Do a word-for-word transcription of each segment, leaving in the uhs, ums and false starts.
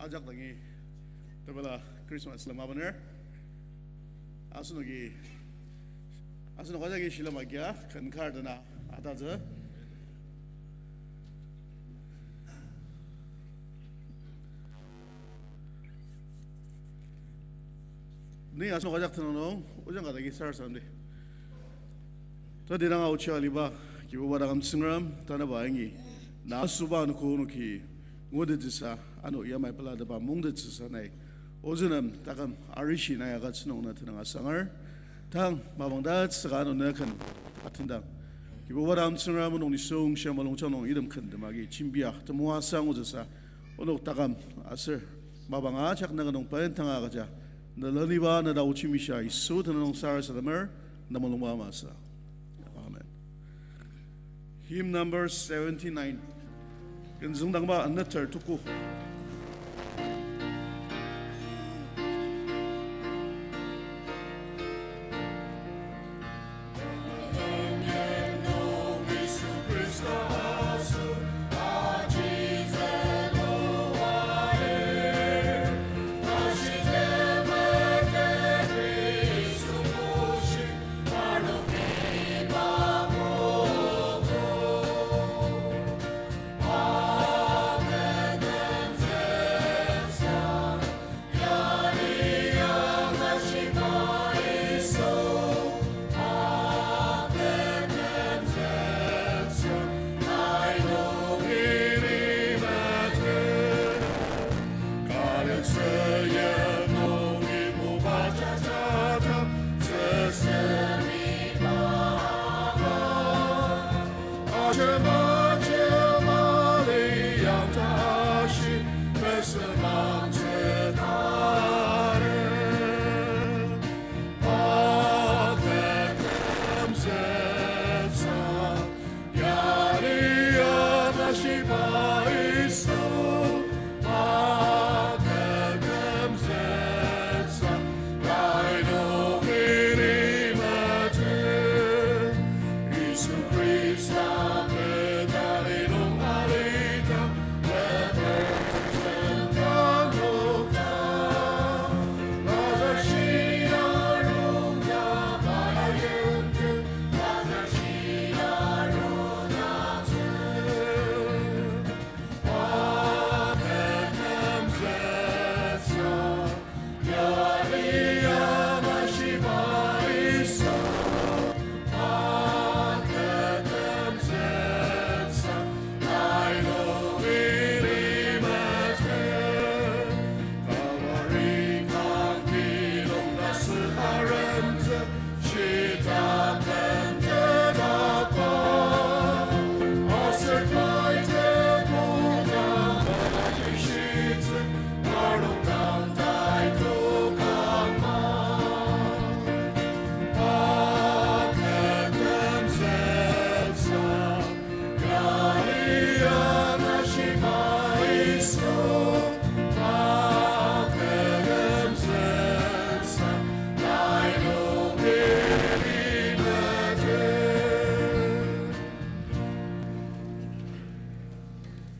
Ajak dangi tepela Christmas lema bener. Asenoki, asenok ajaki shilem agia ken kar dena atatsü. Ni asenok ajak tenüng nung, ojang ka dagi sarasademdi. Tati dang aochi aliba, Kibuba taküm Tsüngrem, tanaba yangi na asüba anogo onoki ngutettsüsa, ano yamai pelatepba mungtettsüsa nai ozü nem taküm arishi nai agütsü nung na tenüng asangar. Tang mapang tatsüka ano nüken atendang, Kibuba taküm Tsüngrem, onok nisung shia mulungjang nung item kentem agi jembia temoatsü angutsüsa, onok taküm aser mapang ajak nüken nung pen tanga agüja, na leniba na taochi mishia Yisu tenüng nung sarasademer, na mulungba masü. Amen. Hymn number seventy-nine. Ken züngdangba aneter tuku.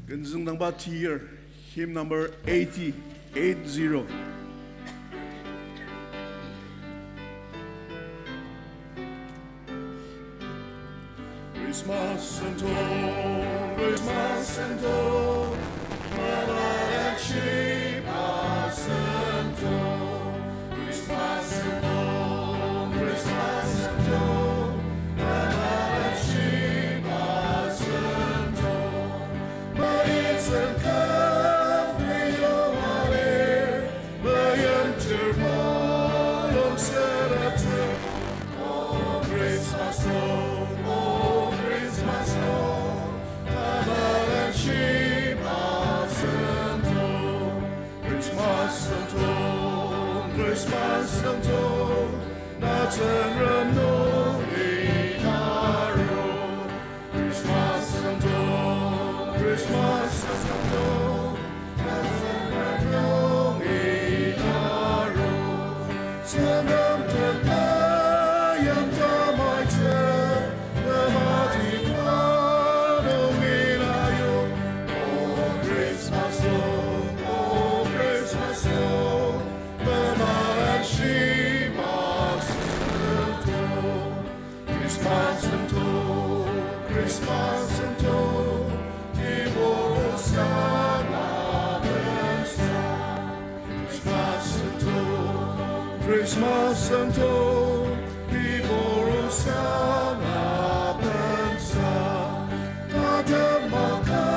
Ken züngdangba tir, hymn number eighty, eight zero. Christmas sentong, Christmas sentong, Malachi ba sentong. Christmas sentong, Christmas sentong, Malachi ba sentong. Mari sentong, mari yong ale, mari yong tir mo long sentong. Oh, Christmas song, oh, Christmas song, Malachi ba sentong. Christmas sentong, Christmas sentong, na Tsüngrem nungi naro. Christmas sentong, Christmas sentong, Tsüngrem nungi naro. Tsüngrem tena yam tamaitsü, nemati pa nungi nayo. Oh, Christmas song, oh, Christmas sentong, kibur osang apensa, tatem maka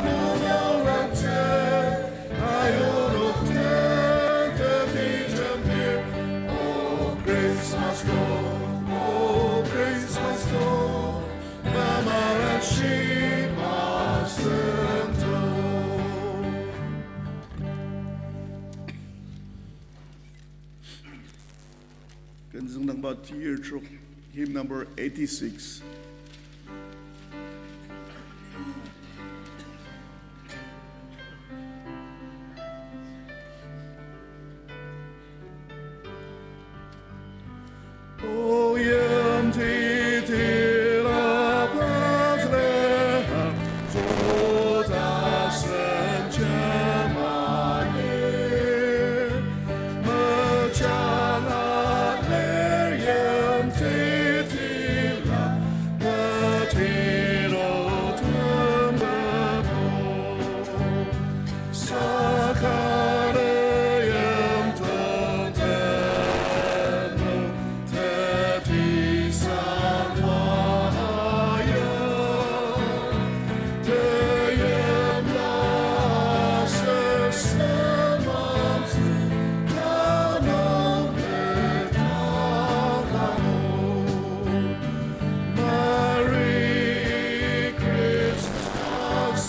mulung rangtsü, ayonok tete jembir. Oh, Christmas song, oh, Christmas song, mama rashi masento. Künzüng nangba tier trok, hymn number eighty-six. Oyim titila Bethlehem, toda senjemani, mejala ler yim titila, betiro tembebo. Sakari yimten tenu, teti sangwa aya, teyimla sesema tsi tanung petakamo. Merry Christmas,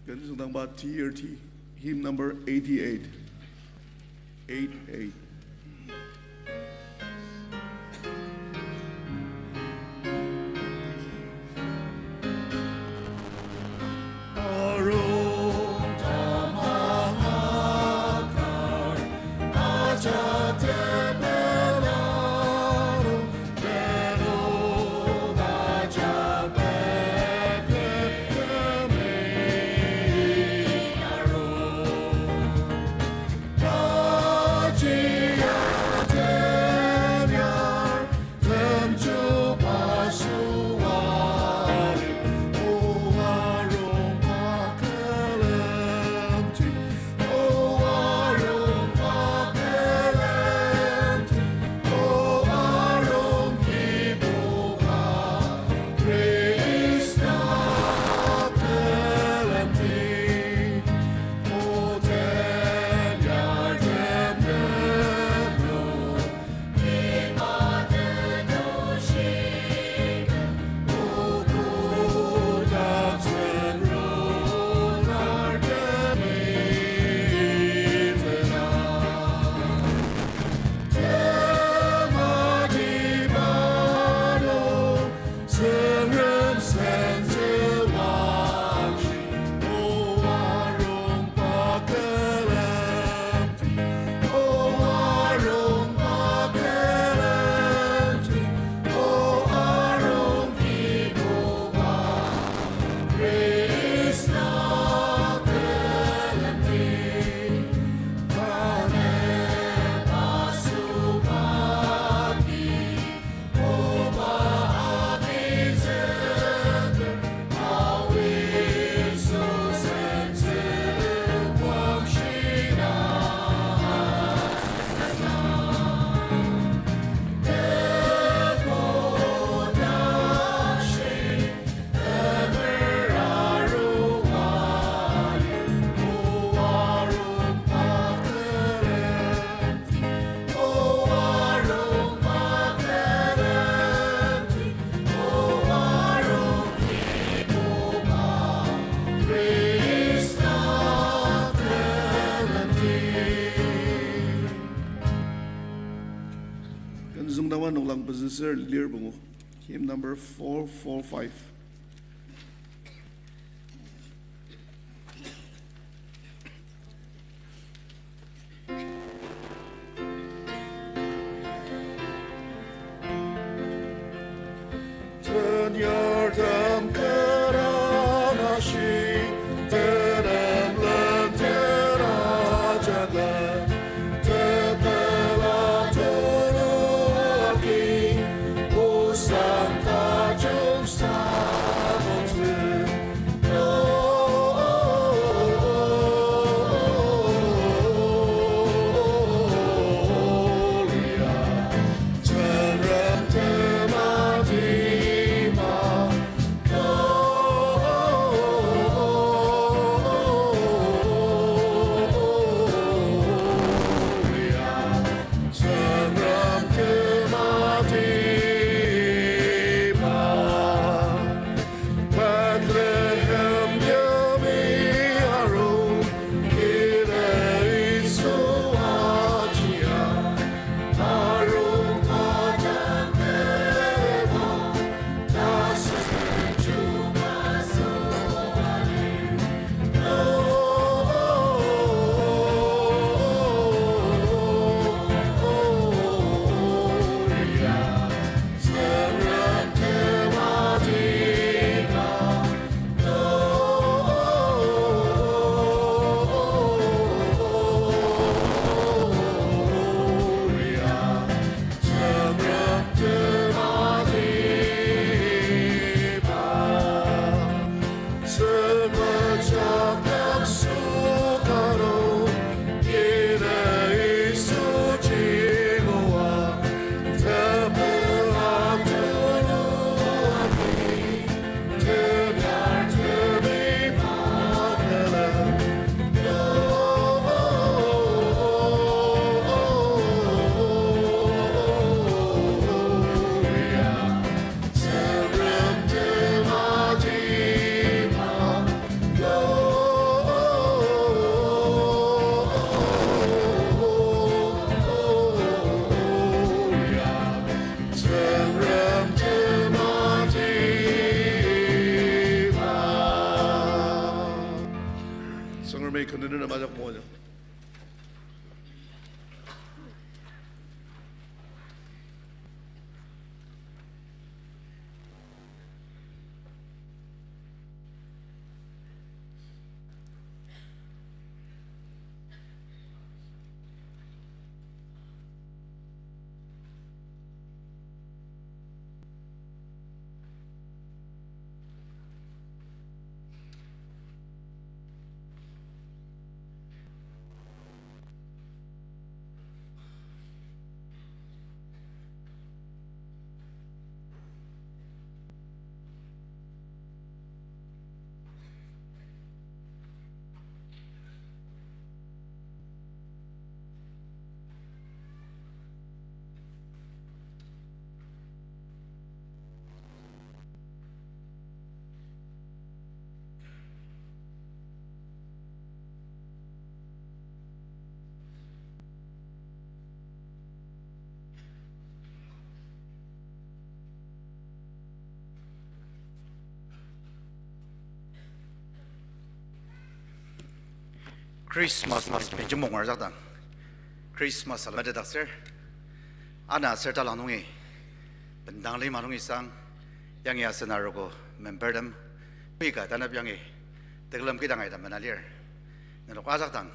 Künzüngdangba T R T, hymn number eighty-eight. Eight eight. Noklang pezüsür lir pungu. Hymn number four four five. Tenyartem kera nashi, tenem len tera jaglen, tepela tulu aki, osang tajung sabotsü. Bethlehem yumi arung, kide Yisu ajia, arung kajang keba, tasü chuba suali. Tsüngremi kü nüngdaktsüba ajak moajang. Christmas benjimong arjakdang, Christmas salem metetdaktsür. Ana aser talang nungi, bendang lima nungi sang, yangi asen arogo membertem, koika tanep yangi, tekülem kidang aita mena lir. Nenok ajak dang,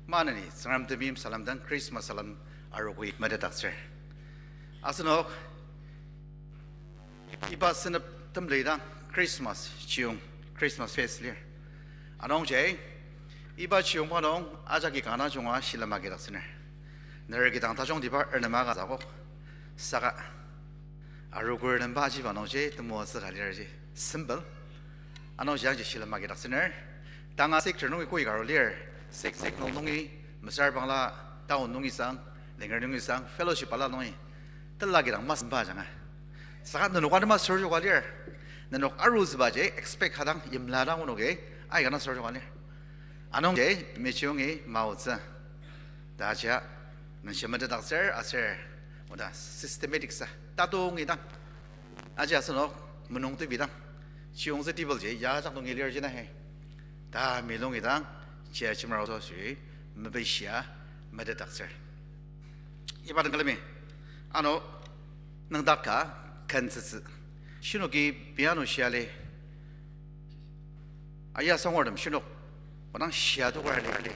maneni Tsüngrem temeim salem dang Christmas salem arogoi metetdaktsür. Asenok, iba senep temlidang Christmas chiyong, Christmas feast lir. Anungji, iba chiyongba nung ajaki kanga junga shilem agidaktsüner. Ner kidang tajungtiba ernem agütsü akok. Saka, arogo ernemba ajiba nungji temoatsü ka lir ji. Simple. Anungji yangji shilem agidaktsüner. Tanga sek ter nungi koi ka aru lir. Sek sek nung nungi, mesüra bangla town nungi sang, lenger nungi sang, fellowship bala nungi. Tela kidang masemba ajanga. Saka nenok anema sürjoko lir. Nenok arutsübaji expect ka dang, yimla dang onoki, aika dang sürjoko lir. Anungji, mechungi maotsü. Ta ajia, nung shimetetdaktsür aser, Oda systematic sa, tatongidang. Aji asenok, menung tebidang. Chiyongtsü table ji, ya ajak nungi lir jina he. Ta milongidang, chia chimera oso shi, mepishia, metetdaktsür. Iba dang külemi. Ano, nüngdaka, kentsütsü. Shinoki piano shiali. Aya songortem shinok, odang shia tokar li, li.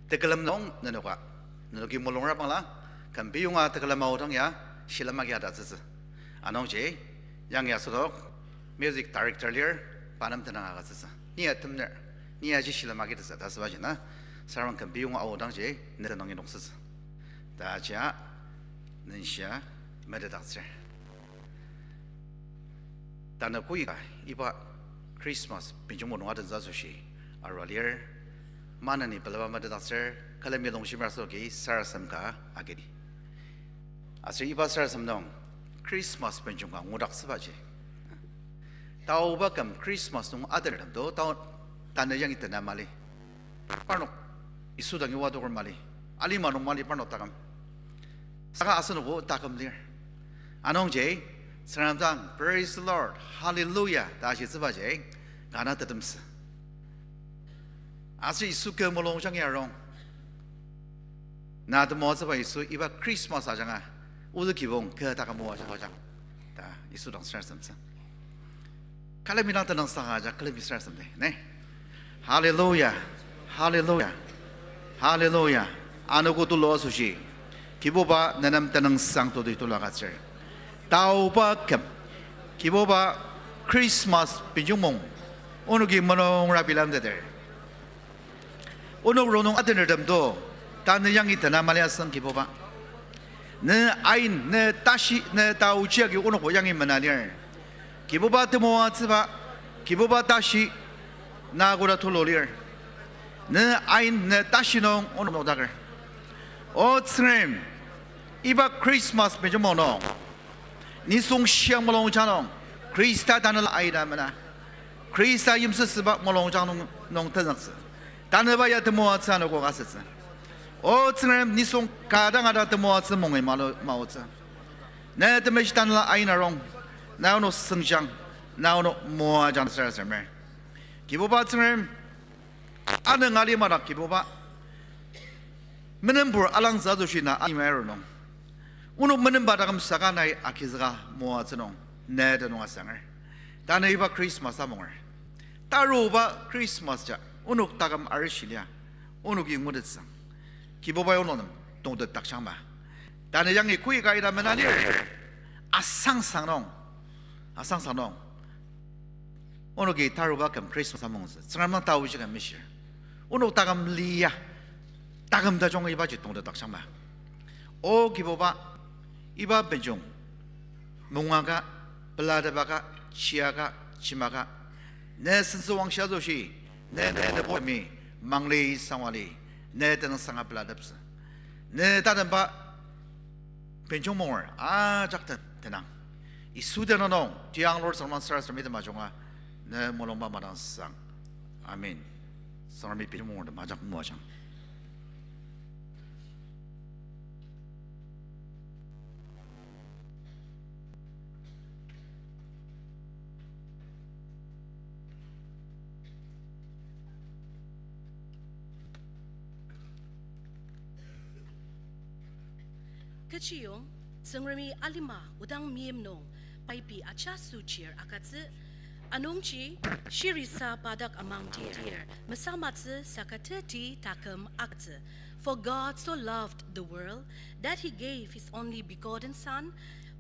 Tekülem nung nenoka, nenoki mulungra bangla, küm piyonga tekülem aodang ya, shilem agi atatsütsü. Anungji, yangi asenok, music director lir, pa nem tenüng agütsütsü. Ni ya temner, ni ya ji shilem agi tetsü, ta süba jina, sarang küm piyonga aodangji, ne tenüng inoktsütsü. Ta jia, nenshia, metetdaktsür. Tanü koika iba Christmas benjong mung nung adentsü asoshi arua lir. Maneni pelaba metetdaktsür, külemi longshimera asoki sarasadem ka agidi. Aser iba sarasadem nung Christmas benjong ka ngudaktsübaji. Taoba küm Christmas nung adenertem to, tao tanü yangi tena mali. Parnok Yisu dangi oa toker mali. Alima nung mali parnok taküm. Saka asenobo taküm lir. Anungji, Tsüngrem dang, Praise the Lord, Hallelujah, ta ashitsübaji, kana tetemsü. Aser Yisu kü mulungjang yarong. Na temoatsüba Yisu iba Christmas ajanga, ozü kibong kü taküm moajang ajang. Ta Yisu dang sarasademtsü. Külemi dang tenüngsang aja, külemi sarasadem de, ne? Hallelujah. Hallelujah. Hallelujah. Anogo tulu asoshi. Kibuba nenem tenüngsang todi tulu agütsür. Taoba küm. Kibuba Christmas benjong mung. Onoki mulungra bilemteter. Onok rongnung adenertem to, tanü yangi tena mali asang Kibuba. Ne ain, ne tashi, ne taochi agi onokbo yangi mena lir. Kibuba temoatsüba, Kibuba tashi, na koda tulu lir. Ne ain, ne tashi nung onok nokdaker. O Tsüngrem, iba Christmas benjong mung nung nisung shia mulungjang nung, Khrista tanela aina mena. Khrista yimsüsüba mulungjang nung, nung tenzüktsü. Tanüba ya temoatsü anogo asütsü. O Tsüngrem nisung ka dang ada temoatsü mungi malo maotsü. Ne temeshi tanela aina rong, na onok sengjang, na onok moajang sarasademer. Kibuba Tsüngrem, anü ngali madak Kibuba. Menenpur alangzü asoshi na aima aru nung. Onok menemba taküm saka nai agizüka moatsü nung, ne tenüng asanger. Tanü iba Christmas amunger. Taruba Christmas ja, onok taküm arishi lia, onoki ngutettsüang. Kibubai onok nem tongtet dakjangma. Tanü yangi koika ita mena lir. Asangsang nung, asangsang nung onoki taruba küm Christmas amungtsü, Tsüngrem dang taoji küm mishir. Onok taküm lia, taküm tajung ibaji tongtet dakjangma. O Kibuba, iba benjong, mungaka, pelatepaka, chiaka, chimaka, ne sentsüwangshi asoshi, ne, ne, ne bomi, mangli sangwali, ne tenüngsanga pelateptsü. Ne tatemba benjong munger ajak te-, tenang. Yisu tenüng nung, tiang Lord Tsüngrem sarasadem item ajunga, ne mulungba madangsang. Amen. Tsüngremi benjong mungtem ajak moajang. Kechiyong, Tsüngremi alima odang meim nung, pai pei ajaso chir agütsü, anungji, shirisa pa dak amangdir, mesamatsü saka teti taküm agütsü. For God so loved the world that he gave his only begotten Son,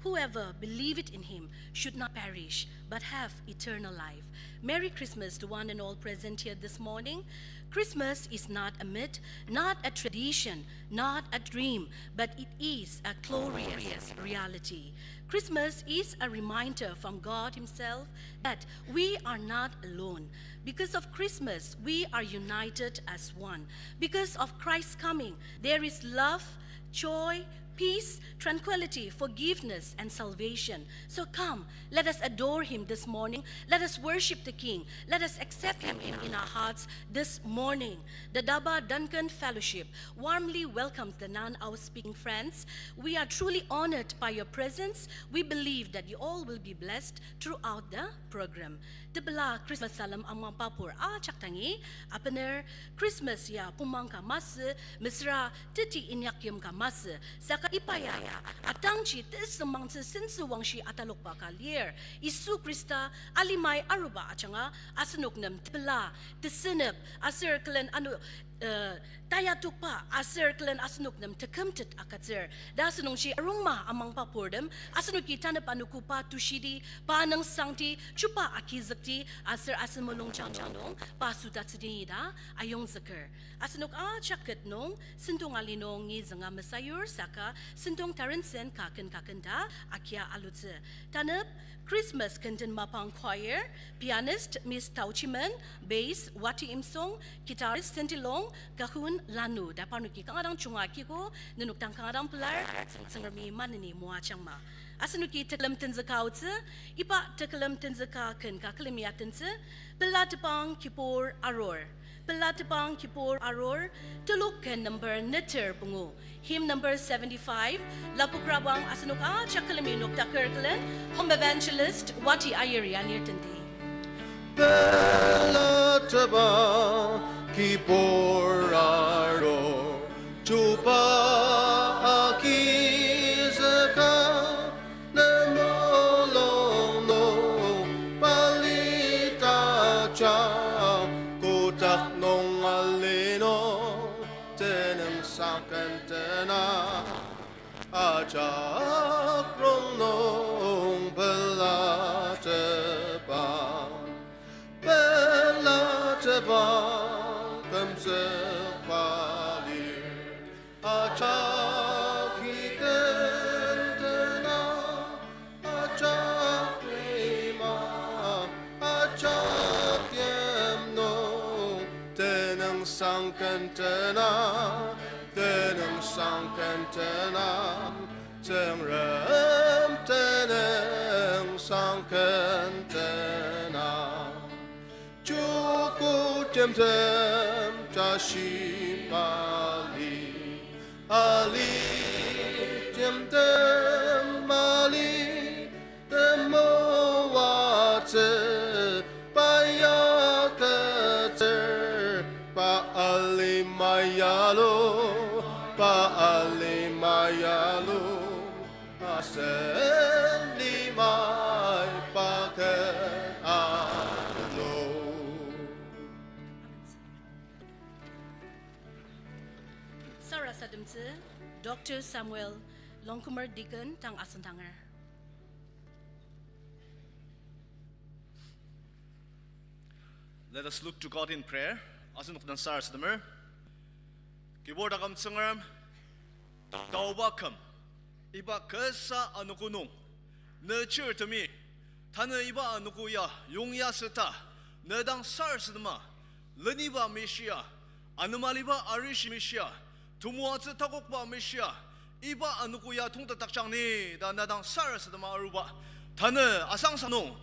whoever believeth in him should not perish, but have eternal life. Merry Christmas to one and all present here this morning. Christmas is not a myth, not a tradition, not a dream, but it is a glorious reality. Christmas is a reminder from God himself that we are not alone. Because of Christmas, we are united as one. Because of Christ's coming, there is love, joy, Peace, tranquility, forgiveness, and salvation. So come, let us adore him this morning. Let us worship the King. Let us accept him in, in our hearts this morning. The Daba Duncan Fellowship warmly welcomes the non-Ao speaking friends. We are truly honored by your presence. We believe that you all will be blessed throughout the program. Tepela Christmas salem amangba pur ajak dangi, abener Christmas ya pumang ka masü, mesüra teti inyakyim ka masü, saka iba ya, atangji tesümangtsü sentsü wangshi atalokba ka lir, Yisu Khrista alimai aruba ajanga, asenok nem tepela, tesünep, aser külen ano, eh, tayatokba aser külen asenok nem tekümtet agütsür. Ta asünungji arungma amangba purtem, asenoki tanep anogo pa tushidi, pa nüngsangdi, chuba agizükdi, aser asen mulungjang nung pa sütatsüdi ta ayongzüker. Asenok ajak ket nung, sentong ali nungi zünga mesayur saka, sentong tarensen kaken kaken ta agia alutsü. Tanep, Christmas kenden mapang choir, pianist Miss Tauchimen, bass Wati Imsong, guitarist Sentilong, cajon Lanu, ta parnoki kanga dang junga kiko, nenok dang kanga dang pelar, Tsüngremi maneni moajangma. Asenoki tekülem tenzüka aotsü, iba tekülem tenzüka ken ka külemi atentsü, Pelatepang Kibur Arur. Pelatepang Kibur Arur, telok ken number neter pungu. Hymn number seventy-five, lapukrabang asenok ajak külemi noktaker külen, home evangelist Wati Ayeri anir tendi. Pelatepang kibur arur, chuba agizüka, ne mulung nung pali tajang, kotak nung ali nung tenüngsang kentena. Ajak rongnung pelatepang, pelatepang kümzükba lir. Ajak ikentena, ajak lima, ajak yimnung, tenüngsang kentena, tenüngsang kentena, Tsüngrem tenüngsang kentena. Chuku timtem tashi mali, ali timtem mali, temoatsü pa ya ketsür, pa ali mayalu, pa ali mayalu, asen limai pa ken alu. Sarasademtsü, Doctor Samuel Longkumer Deacon dang asendanger. Let us look to God in prayer. Asenok den sarasademer. Kibur taküm Tsüngrem, taoba küm, iba kasa anogo nung, ne chirtemi, tanü iba anogo ya yongyaseta, ne dang sarasadema, leniba mishia, anema aliba arishi mishia, temoatsü takokba mishia, iba anogo ya tongtetdakjang ni ta ne dang sarasadema aruba. Tanü asangsang nung,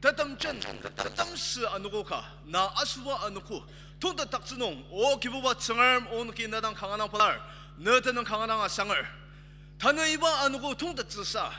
tetemjen, tetemsü anogo ka, na asüba anogo, tongtetdaktsü nung, O Kibuba Tsüngrem, onoki ne dang kanga dang pelar, ne tenüng kanga dang asanger. Tanü iba anogo tongtettsüsa,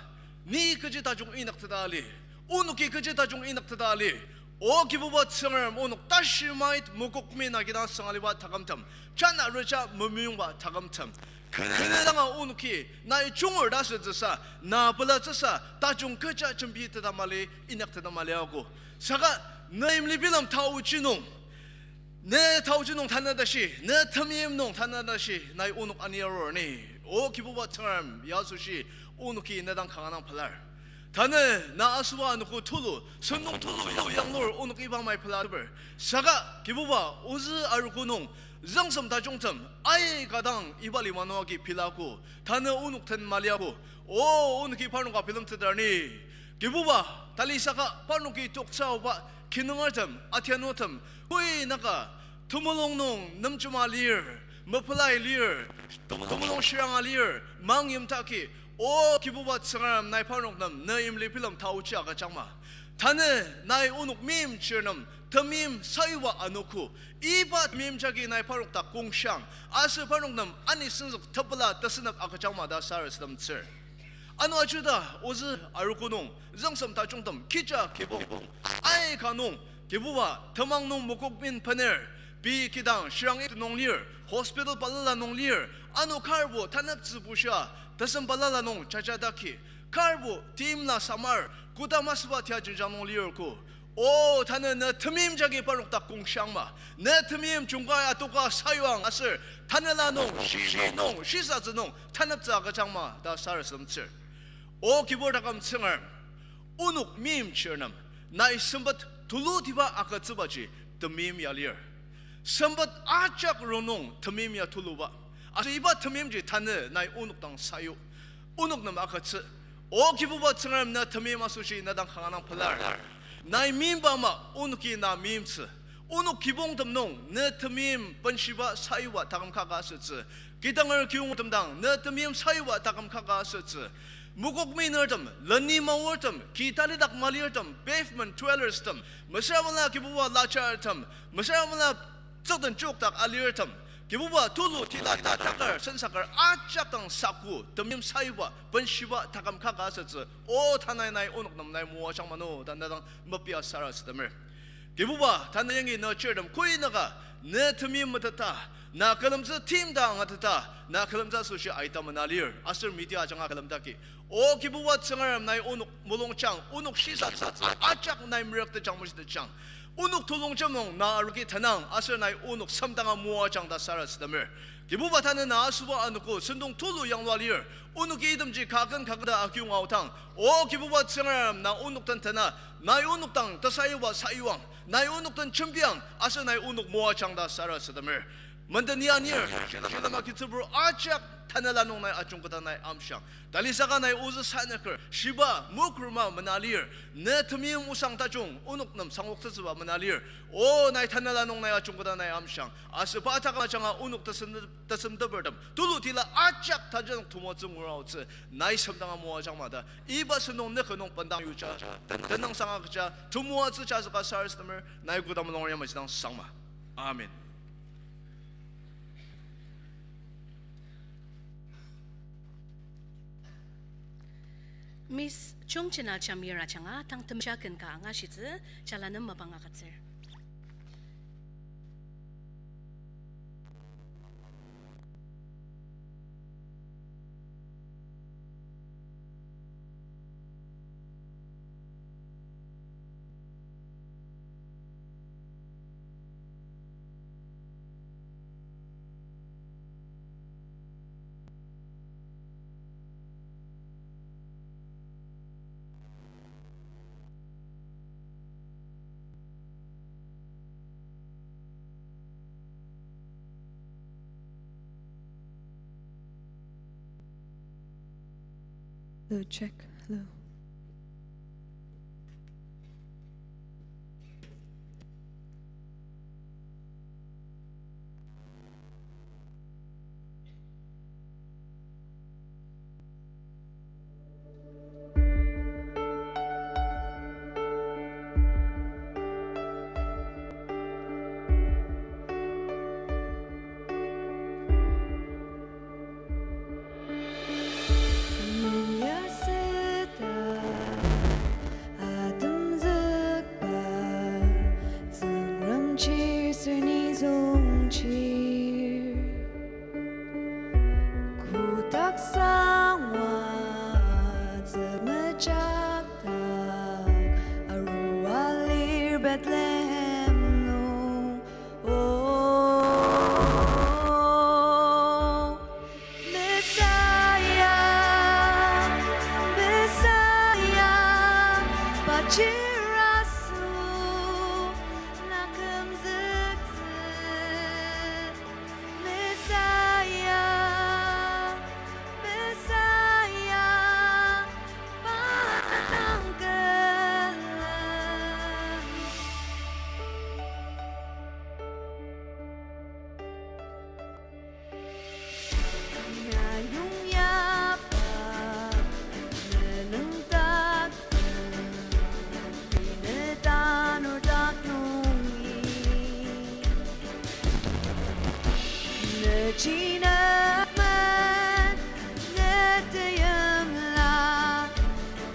ni kechi tajung inyakteta ali, onoki kechi tajung inyakteta ali, O Kibuba Tsüngrem, onok tashi mait mokokmi na kidang sangaliba takümtem, jana recha memeyongba takümtem, kene danga onoki nai junger ta asütsüsa, na pelatsüsa, tajung kecha jembiteta mali, inyakteta mali ako. Saka ne imlibilem taochi nung, ne taochi nung tanü tashi, ne temeim nung tanü tashi, nai onok ani arur ni. O Kibuba Tsüngrem, ya asoshi onoki ne dang kanga dang pelar. Tanü na asüba anogo tulu, sentong tulu ya yanglur onok iba mai pelateper. Saka Kibuba, ozü arogo nung, zangsem tajungtem, aika dang iba lima nung agi pilako, tanü onok den maliako. O, onoki parnoka bilemteter ni. Kibuba, tali saka parnoki toktsüoba kinungertem, atianutem, koi naka, temulung nung nemjema lir, mepelai lir, tem-, temulung shiranga lir, mangyim taki, O Kibuba Tsüngrem, nai parnok nem ne imli bilem taochi agüjangma. Tanü nai onok meimchir nem temeim sayuba anogo, iba temeim jagi nai parnok dak kongshiang, aser parnok nem ani senzük tepela tesünep agüjangma ta sarasademtsür. Ano ajida ozü arogo nung, züngsem tajungtem, kija kibong, aika nung, Kibuba, temang nung mokokmin bener, pei kidang shirang ita nung lir, hospital balala nung lir, ano karbo taneptsü bushia, tesem balala nung jajadaki, karbo timla samar, koda masüba tia jenjang nung lir ko. O, tanü ne temeim jagi parnok dak kongshiangma, ne temeim jungkai atoka sayuang aser, tanela nung, shi, shi nung, shisatsü nung, taneptsü agüjangma ta sarasademtsür. O Kibur taküm Tsüngrem, onok meimchir nem, nai sempet tulutiba agütsübaji temeim ya lir. Sempet ajak rongnung temeim ya tuluba. Aser iba temeimji tanü nai onok dang sayu. Onok nem agütsü. O Kibuba Tsüngrem, na temeim asoshi na dang kanga dang pelar. Nai meimba ama onoki na meimtsü. Onok kibongtem nung ne temeim benshiba sayuba taküm kaka asütsü. Kidanger kiyongtem dang ne temeim sayuba taküm kaka asütsü. Mokokminertem, leni maortem, ki talidak malirtem, pavement dwellers tem, mesüra mela Kibuba lajartem, mesüra mela tsükden chokdak alirtem, Kibuba tulu tila ta takar sensaker ajak dang saku temeim sayuba benshiba taküm kaka asütsü. O tanü nai onok nem nai moajang mano ta na dang mepia sarasademer. Kibuba, tanü yangi na chirtem koinaka, ne temeim meteta, na külemtsü timta angateta, na külemtsü asoshi aita mena lir, aser media ajanga külemtaki. O Kibuba Tsüngrem, nai onok mulungjang, onok shisatsü ajak nai merük tejang meshitejang. Onok tulungjem nung na arogi tenang, aser nai onok semdanga moajang ta sarasademer. Kibuba, tanü na asüba anogo sentong tulu yanglua lir, onoki itemji kaken kaketa akiyonga aodang. O Kibuba Tsüngrem, na onok den tena, nai onok dang tesayuba sayuang, nai onok den jembiang, aser nai onok moajang ta sarasademer. Menden ya nir, shilem, shilem agitsübur ajak tanela nung nai ajungketa nai amshiang. Talisaka nai ozü sanyaker, shiba mokruma mena lir, ne temeim osang tajung onok nem sangoktsütsüba mena lir. O nai tanela nung nai ajungketa nai amshiang. Aser pa taküm ajanga onok tesem, tesemtepertem tulu tila ajak tajung temoatsü ngura aotsü, nai semdanga moajang ma ta. Iba sentong ne kü nung bendang yuja, tenüngsang agüja, temoatsü jazüka sarasademer, nai koda mulung yamaji dang sangma. Amen. Miss Chongjena Jamir ajanga tang temja ken ka angashitsü, jala nem mapang agütsür. Hello, check. Hello. Yasüta atemzükba, Tsüngrem chir sür nizong chir. Kotak sangwa tsümechakdak, arua lir Bethlehem nung. O Messiah, Messiah, pa chir asoshi na kümzüktsü. Chinamen neteyimla,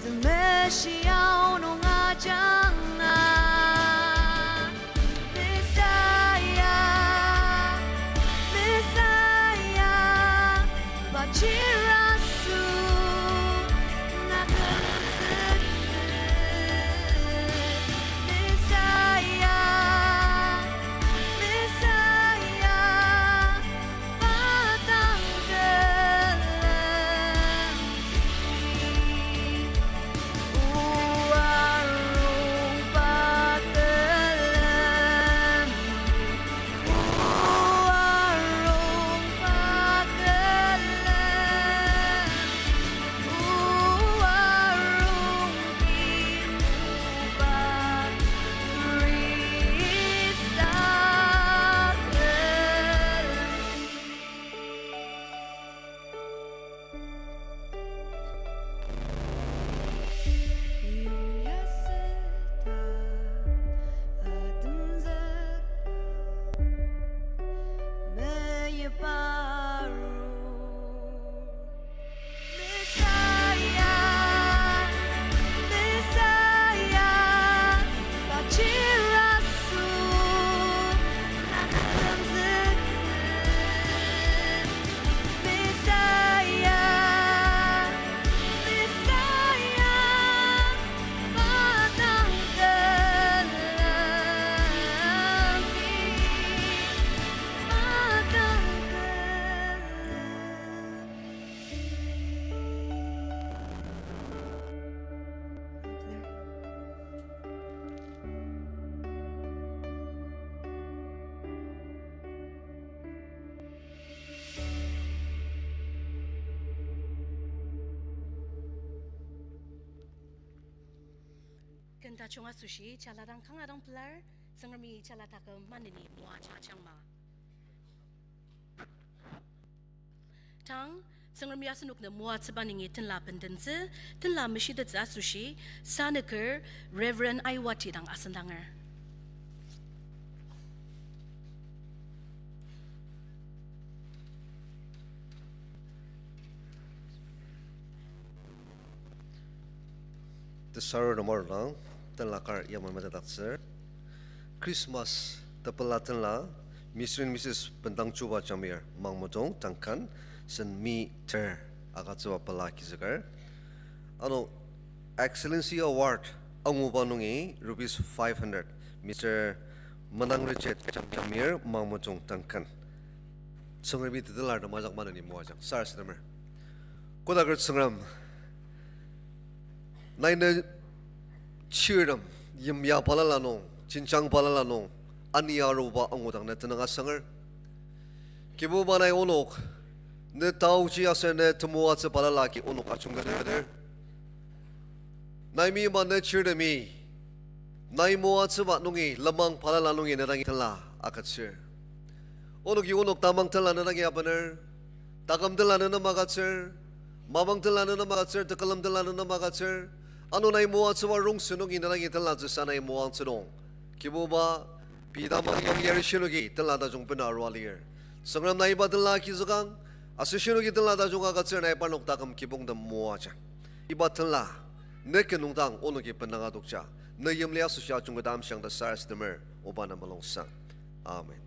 temeshi aonung ajanga. Messiah, Messiah, bachirasu nakemzüktsü. Messiah, Messiah, Messiah, Messiah, bachirasu nakemzüktsü. Messiah, Messiah, matang telembi, matang telembi. Ken tajung asoshi jala dang kanga dang pelar, Tsüngremi jala taküm maneni moajang ajangma. Tang, Tsüngremi asenok nem moatsüba nungi tenla bendentsü, tenla meshitettsü asoshi, sanüker Reverend Aiwati dang asendanger. Tesarur nem arudang, tenla kar yamai metetdaktsür. Christmas tepela tenla, Mister and Missus Bendang Chuba Jamir, Mangmejung, Duncan, sen mi ter agütsüba pela agizüker. Ano Excellency Award anguba nungi rupees five hundred, Mister Menang Richard Jamir, Mangmejung, Duncan. Tsüngremi tetelar tem ajak maneni moajang. Sarasademer. Kodaker Tsüngrem, nai ne chirtem, yimya balala nung, jenjang balala nung, ani aruba angudang ne tenüng asanger. Kibuba, nai onok, ne taoji aser ne temoatsü balala agi onok ajungketer. Nai meima ne chirtemi, nai moatsüba nungi lenmang balala nungi ne dangi tenla agütsür. Onoki onok tamang tenla ne dangi abener, taküm tenla ne nem agütsür, mapang tenla ne nem agütsür, tekülem tenla ne nem agütsür, ano nai moatsüba rongsen nungi ne dangi tenlatsüsa nai moangtsü nung. Kibuba, pei tamang yangyari shinoki tenla tajung bena arua lir. Tsüngrem, nai iba tenla agizükang, aser shinoki tenla tajung agütsür, nai parnok taküm kibongtem moajang. Iba tenla, ne ken nungdang onoki bendang adokja, ne yimli asoshi ajungketa amshiang ta sarasademer, oba na mulungsang. Amen.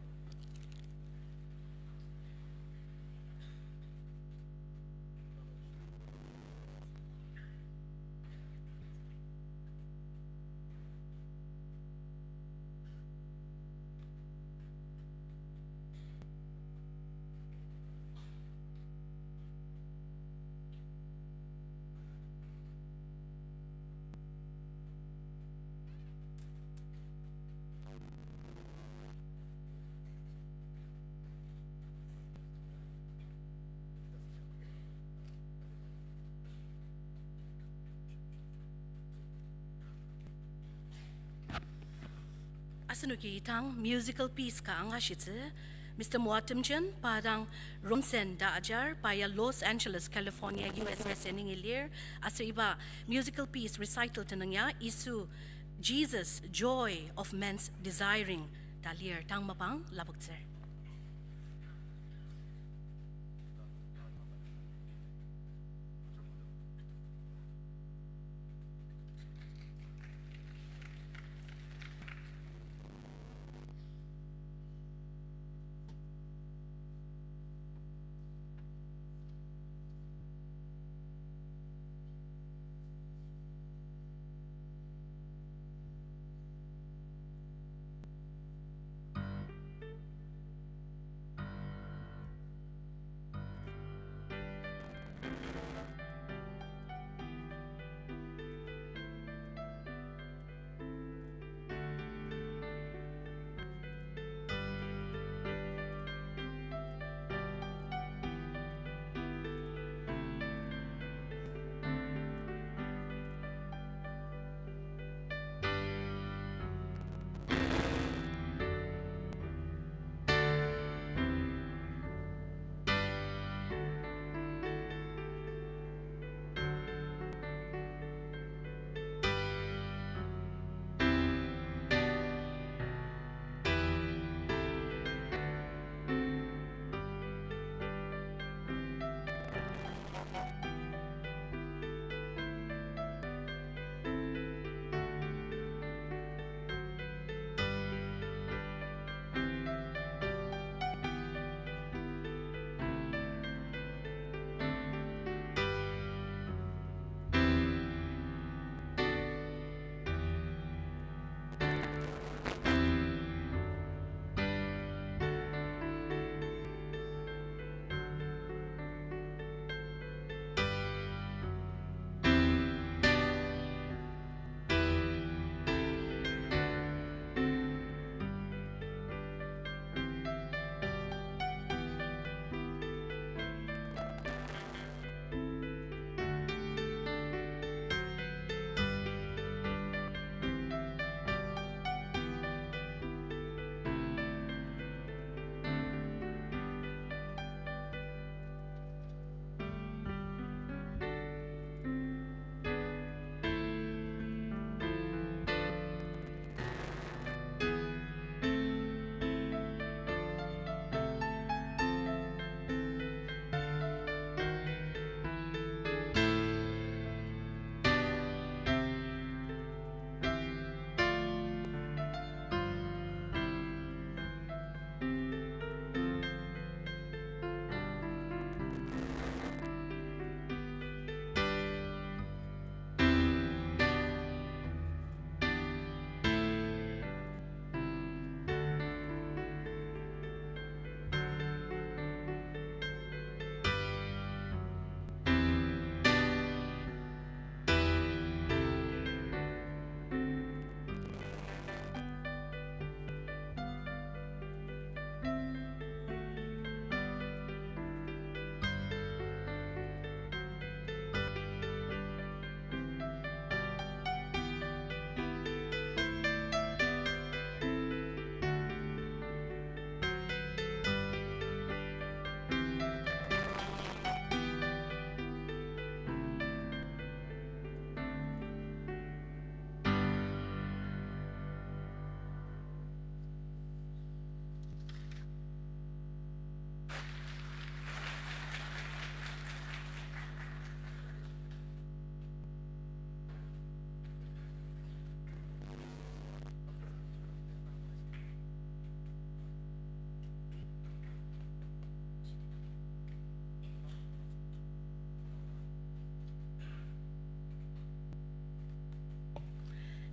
Asenoki tang musical piece ka angashitsü, Mister Moa Temjen, pa dang Romsen ta ajar, pa ya Los Angeles, California, U S A nungi lir, aser iba musical piece recital tenüng ya Yisu, Jesus, Joy of Man's Desiring ta lir, tang mapang lapoktsür.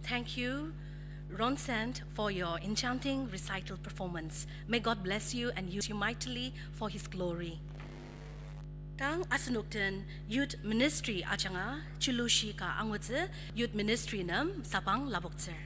Thank you, Ronson, for your enchanting recital performance. May God bless you and use you mightily for His glory. Tang asenok den youth ministry ajanga chilushi ka angutsü, youth ministry nem sabang lapoktsür.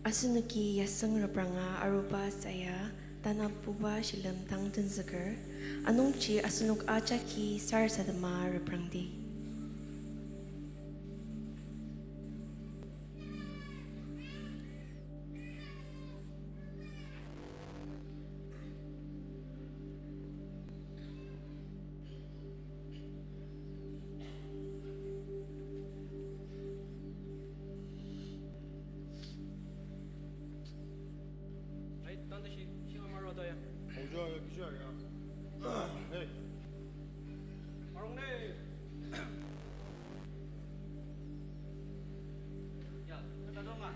Asenoki yasüng repranga aruba saya tanabuba shilem tang tenzüker, anungji asenok ajaki sarasadema reprangdi. Hey. Arong ne. Ya, kata dong a.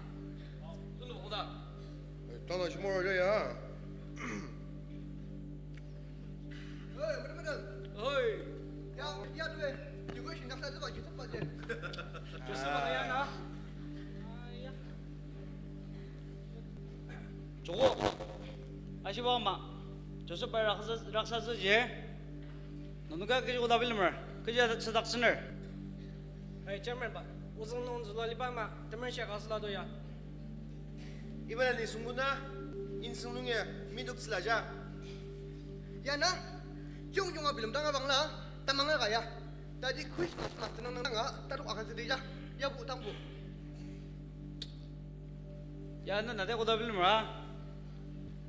Oh, tulu koda. Eh, tala shimoro ya. Hey, madam, madam. Oi. Ya, ya, tuwe. Joko shin naksa zuba, Joseph ba je. Joseph ba ya na. Joko. Ashiba ama. Joseph ba raksa, raksa züji. Nenoka kechi koda bilemer. Kechi sadaktsüner. Hey, chairman ba. Ozüng nung zülua liba ama. Temershia ka süla do ya. Iba na ni sungkuna, insung nung ya, midok süla ja. Ya na, yong yonga bilemdang abang la, tamang aga ya. Tadi Christmas ma tenang nang a, tadok aga züdi ja. Ya bu tang bu. Ya na na te koda bilemer a.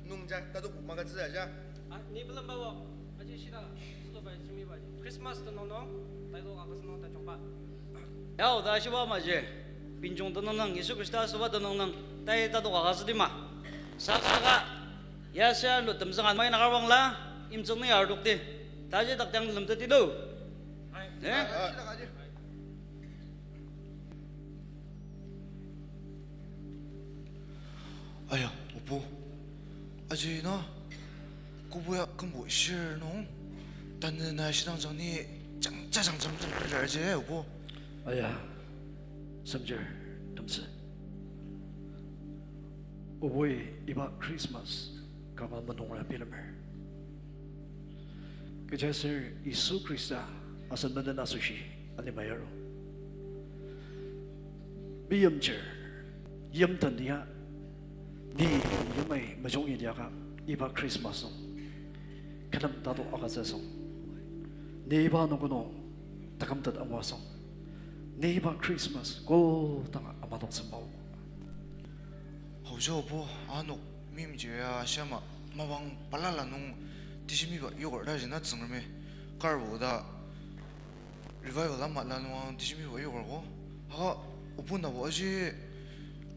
Nung ja, tadok bu maga züda ja. A, ni bilemba bo. Aji shida, sülo bai jimi ba. Christmas tenong nung, taidok aga sünung ta chongba. Yao, ta shiba maji. Pinjong tenüng nung, Yisu Khrista asüba tenüng nung, tai tadok agütsüdi ma. Saka, ya sia lu temzüngan mai nakar bangla, imtsüng ni ardokdi. Taji dak tiang lemteti do. Ai. Eh? Ai. Aya, obo. Aji na, kobo ya kümbo shir nung, tanü na shidang jang ni jang, jang, jang, jang, jang, jang, aji, obo. Aya, semjer, temsü. Oboi iba Christmas, kanga menungra bilemer. Kechiaser Yisu Khrista asen menden asoshi alima yaru. Meyimchir, yimten ya, ni yimai mejungi liaka iba Christmas nung, kü nem tatok agütsüsang. Ni iba nung kono takümtet angwasang. Ni iba Christmas kodanga amatoktsü mao. Haoji obo, anok mimjia shama mapang balala nung tishimiba yokar ta jina Tsüngremi karbo ta revival ama la nung ang tishimiba yokar ko. Haka obo nabo aji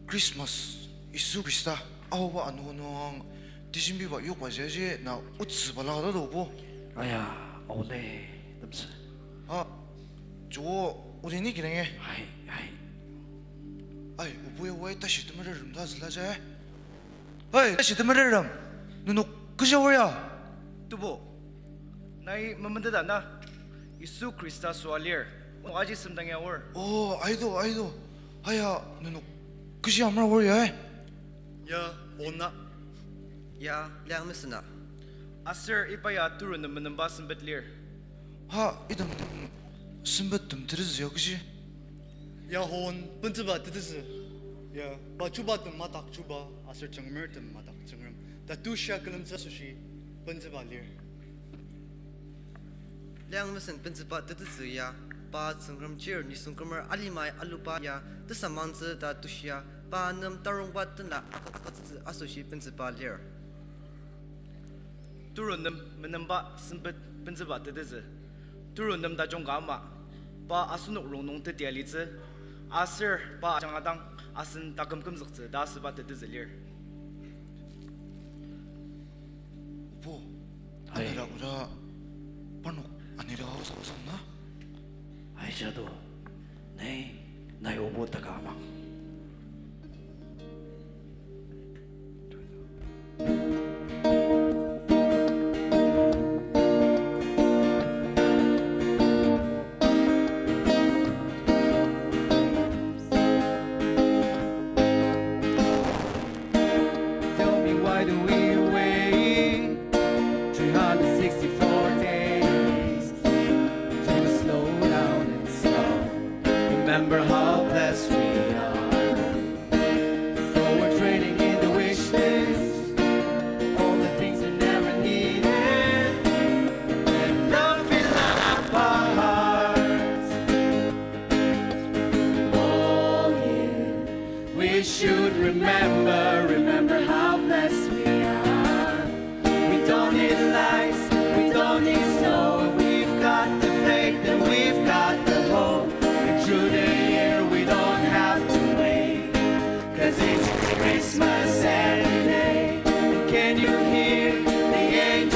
Christmas, Yisu Khrista aoba ano nung ang tishimiba yokba ji aji na otsü balaka ta do obo. Aya, aole, temsü. Ha, jo, odi ni kinenge. Hai, hai. Ai, obo ya wai tashi temerem ta züla ja. Hai, tashi temerem. Nenok kechi aor ya? Tebo. Nai memeteta na. Yisu Khrista süa lir. Nenok aji semdang ya aor. Oh, aido, aido. Aya, nenok kechi amra aor ya, eh? Ya, ona. Ya, liang mesena. Aser iba ya turu nem menemba sempet lir. Ha, item sempet tem tetezü ya kechi? Ya hon, bentsüba tetezü. Ya, pa chuba tem madak chuba, aser Tsüngremer tem madak Tsüngrem. Ta tushia külemtsü asoshi, bentsüba lir. Liang mesen bentsüba tetezü ya, pa Tsüngrem chir nisung kümer alimai aluba ya, tesamangtsü ta tushia, pa nem tarongba tenla agütsütsü asoshi bentsüba lir. Turu nem menemba sempet bentsüba tetezü. Turu nem tajung ka ama, pa asenok rongnung tetia litsü, aser pa ajanga dang asen taküm kümzüktsü ta asüba tetezü lir. Obo, hai. Anira oda parnok anira aosa osang na? Aisha do, nai, nai obo taka amang. Tell me, why do we wait three hundred sixty-four days? To slow down and stop. Remember how blessed we are. So we're trading in the wish list all the things we never needed, and love fill up our hearts. Oh yeah, we should remember, remember how blessed we are. We don't need lights, we don't need snow. We've got the faith and we've got the hope. And through the year we don't have to wait, 'cause it's Christmas every day. And can you hear the angels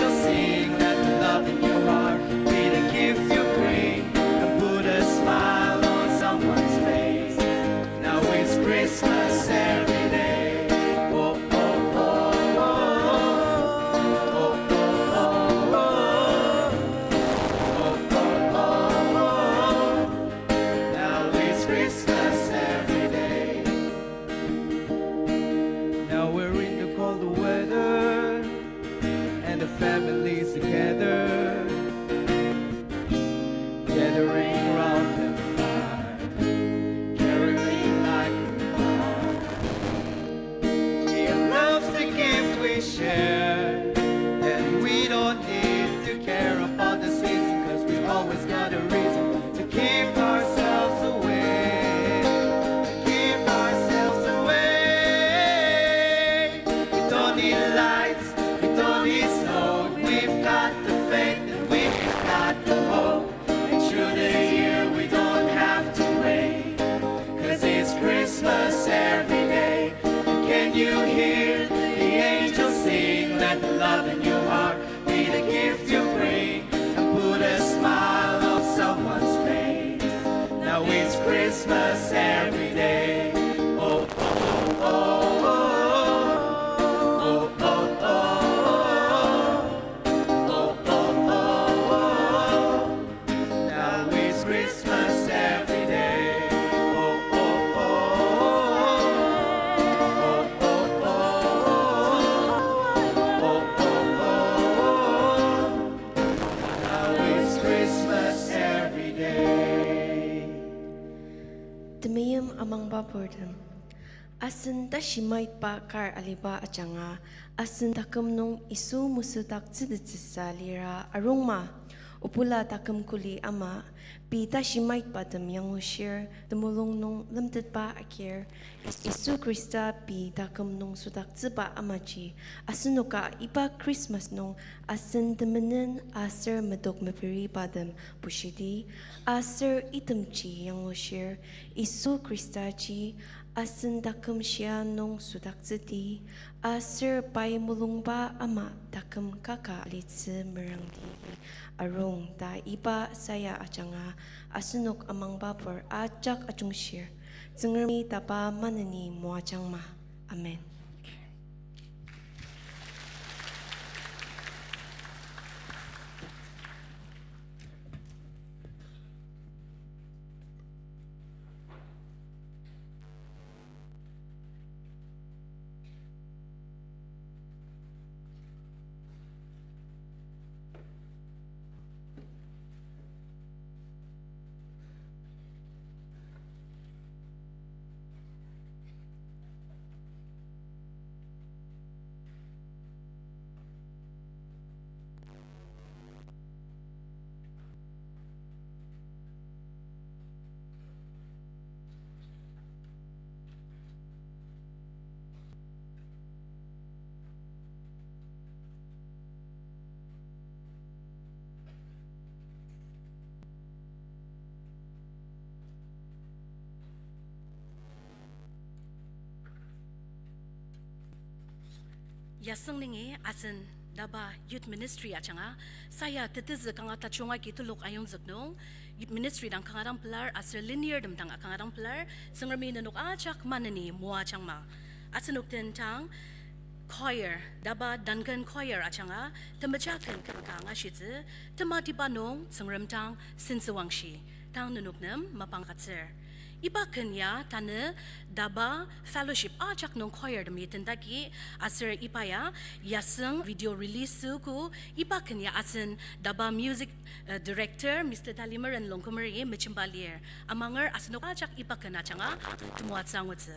It's Christmas every day. Oh, oh, oh, oh. Oh, oh, oh, oh. Oh, oh, oh, oh. Now it's Christmas every day. Oh, oh, oh, oh. Oh, oh, oh, oh. Oh, oh, oh, oh. Now it's Christmas every day. Temeim amangba purtem. Asen tashi maitba kar aliba ajanga, asen taküm nung Yisu mesüdaktsütettsüsa lira arungma. Obula taküm kuli ama, pei tashi maitbatem yangushir, temulung nung lemtetba akir, Yisu Khrista pei taküm nung südaktsüba amaji, asenoka iba Christmas nung asen temenen aser medok meperibatem bushidi, aser itemji yangushir, Yisu Khristaji asen taküm shia nung südaktsüdi, aser pai mulungba ama taküm kaka alitsü merangdi arung ta iba saya ajanga asenok amangba pur ajak ajungshir, Tsüngremi taba maneni moajangma. Amen. Yasüng nungi asen DABA Youth Ministry ajanga, saya tetezü kanga tajung agi telok ayongzük nung, Youth Ministry dang kanga dang pelar, aser lenirtem dang kanga dang pelar, Tsüngremi nenok ajak maneni moajangma. Asenok den tang choir, DABA Duncan Choir ajanga, temeja ken ken ka angashitsü, tematiba nung Tsüngrem dang sentsüwangshi, tang nenok nem mapang agütsür. Iba ken ya tanü DABA fellowship ajak nung choir temi tendagi, aser iba ya yasüng video release süogo, iba ken ya asen DABA music, uh, director Mister Talimeren Longkümeri mejemba lir. Amanger asenok ajak iba ken ajanga temoatsü angutsü.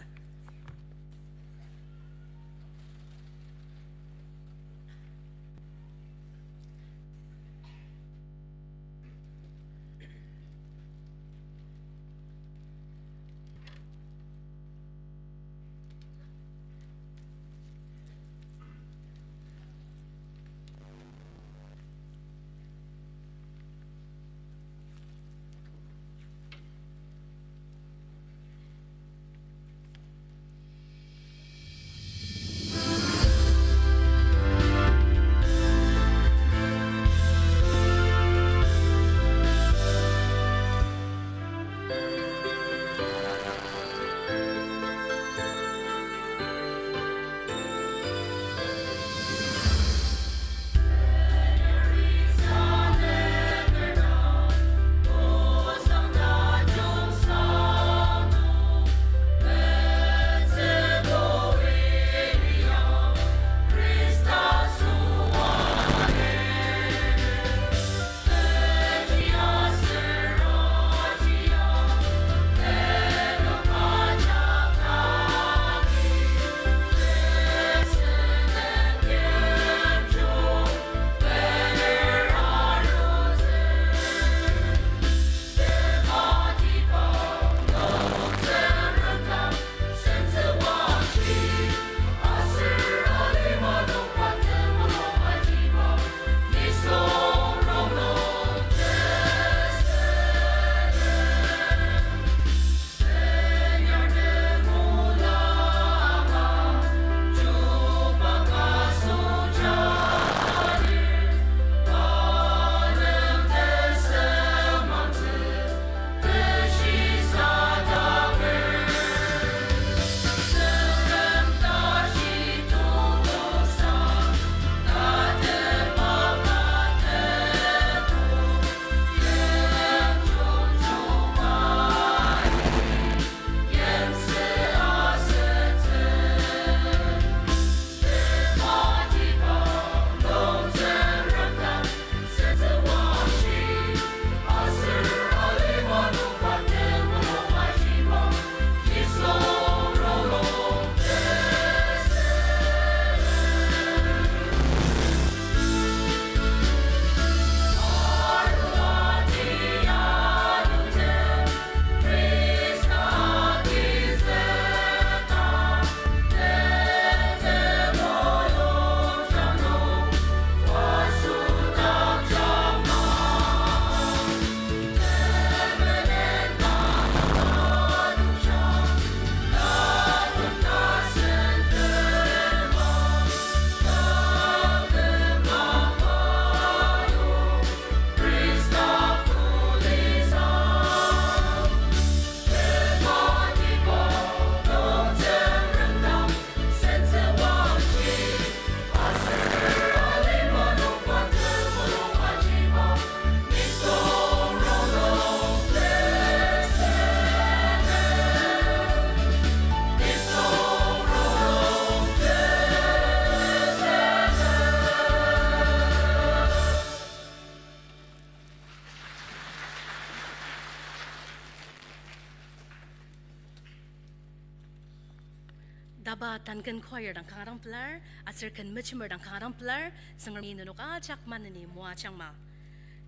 Taba tanken choir dang kanga dang pelar, aser ken mejemer dang kanga dang pelar, Tsüngremi nenok ajak maneni moajangma.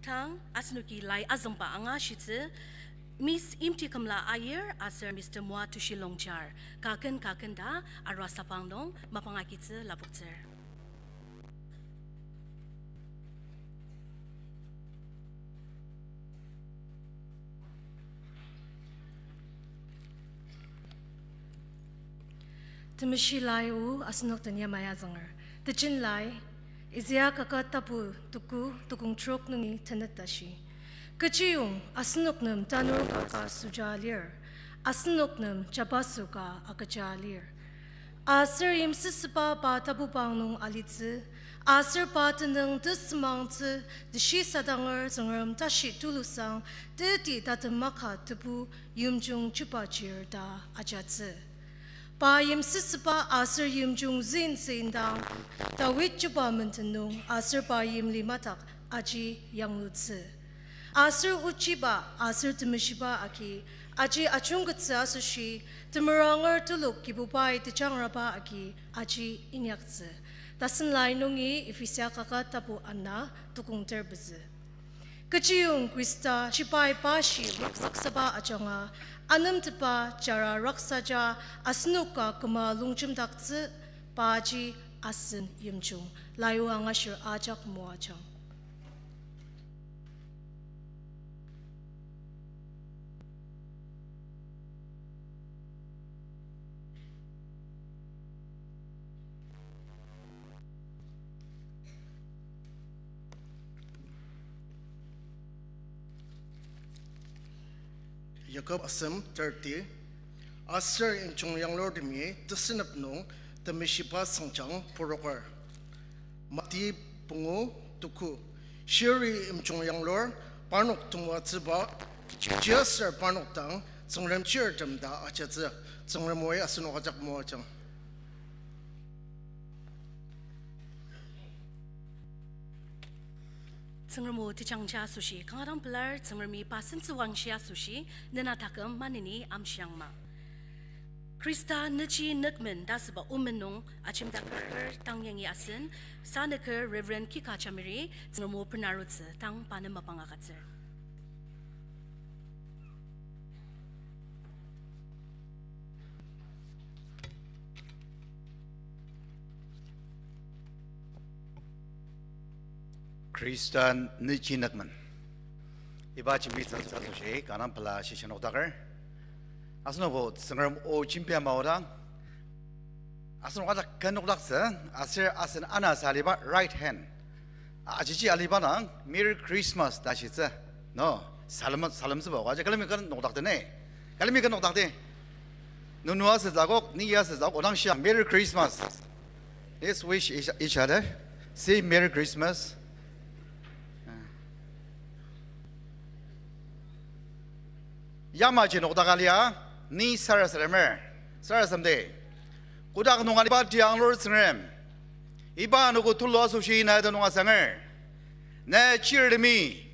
Tang, asenoki lai azüngba angashitsü, Miss Imtikümla Aier aser Mister Moa Tushi Longchar, kaken kaken ta arua sabang nung mapang agitsü lapoktsür. Temeshi lai o asenok den yamai azünger. Tejen lai, Isaiah kaket tapu tuku tukong trok nungi tenet tashi. Kechiyong asenok nem tanur ka süja lir, asenok nem jabaso ka agüja lir. Aser yimsüsüba pa tapubang nung alitsü, aser pa tenüng tesümangtsü, teshisadanger Tsüngrem tashi tulusang, teti tatem maka tebu yimjung chuba chir ta ajatsü. Pa yimsüsüba aser yimjung zünsü indang, Dawid chuba menden nung aser pa yimli madak aji yanglutsü. Aser ochiba aser temeshiba agi aji ajungkettsü asoshi, temeranger telok Kibubai tejangraba agi aji inyaktsü. Tasen lai nungi Ephesia kaket tapu ana tukong ter pezü. Kechiyong Khrista shibai pashi raksaksaba ajanga, anemtepa jara raksaja asenoka küma longjemdaktsü, paji asen yimjung. Lai o angashir ajak moajang. Yakob asem thirty, aser yimjung yanglurtemi tesünep nung temeshiba sangjang poroker. Mati pungu tuku, shiri yimjung yanglur, parnok temoatsüba, kechiaser parnok dang Tsüngrem chirtem ta ajatsü. Tsüngrem oi asenok ajak moajang. Tsüngrem o tejangja asoshi kanga dang pelar, Tsüngremi pa sentsüwangshi asoshi nena taküm maneni amshiangma. Khrista nüji nükmen ta asüba omen nung ajemdaker tang yangi asen, sanüker Reverend Kika Chamiri, Tsüngrem o benarutsü tang pa nem mapang agütsür. Khrista nüji nükmen. Iba jembi tsüngtsü asoshi kanga dang pela shisha nokdaker. Asenokbo Tsüngrem o jembia maodang, asenok ajak ken nokdaktsü, aser asen ana sa aliba right hand ajiji aliba dang Merry Christmas ta shitsü. No, salem, salemtsüba oka, aji külemi ken nokdaktsü ne. Külemi ken nokdaktsü. Nunu asütsü akok, ni asütsü akok, odang shia Merry Christmas. Let's wish each, each other. Say Merry Christmas. Yamaji nokdaka lia, ni sarasademer, sarasademdi. Kotak nung aliba tianglur Tsüngrem, iba anogo tulu asoshi na tenüng asanger. Na chirtemi,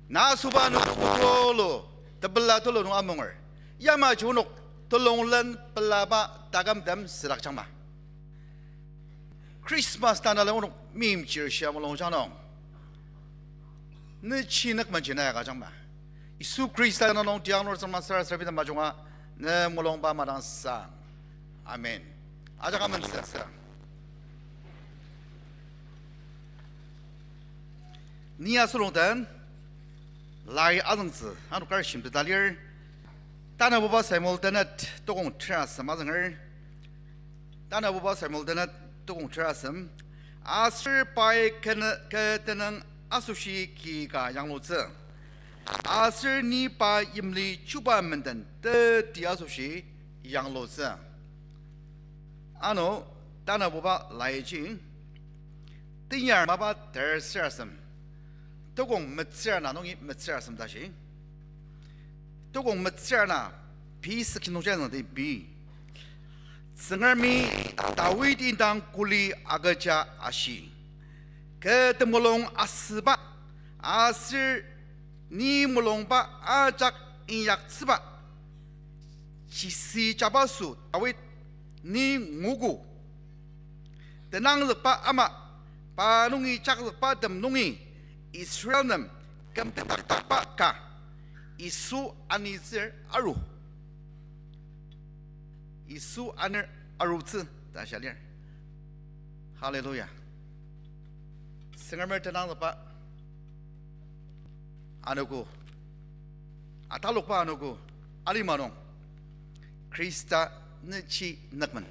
na asüba anogo tulu, tepela tulu nung amunger. Yamaji onok telonglen pelaba takümtem südakjangma. Christmas tanela onok meimchir shia mulungjang nung, nüji nükmenji na agüjangma. Yisu Khrista na nung tianglur Tsüngrem sarasademdi majunga, ne mulungba madangsang. Amen. Ajak amen sü. Ni asulung den, lai azüngtsü, ano kar shimteta lir. Tanabuba Samuel tenet tokong terasem azünger. Tanabuba Samuel tenet tokong terasem. Aser pai kene-, kü tenüng asoshi ki ka yanglutsü. Aser ni pa yimli chuba menden teti asoshi yanglutsü. Ano, tanabuba laiji, Tenyar mapa ter serasem, tokong metsür ana nungi metsür asem tashi. Tokong metsür ana pei section nungji azüngdi pei. Tsüngremi Dawid indang kuli agüja ashi, kü temulung asüba, aser ni mulungba ajak inyaktsüba Jesi jabaso Dawid ni nguogo. Tenangzükba ama, pa nungi jakzükba tem nungi Israel nem küm tenangzükba ka, Yisu anitsür aru. Yisu anir arutsü ta shia lir. Hallelujah. Tsüngremer tenangzükba anogo, atalokba anogo, alima nung, Khrista nüchi nükmen.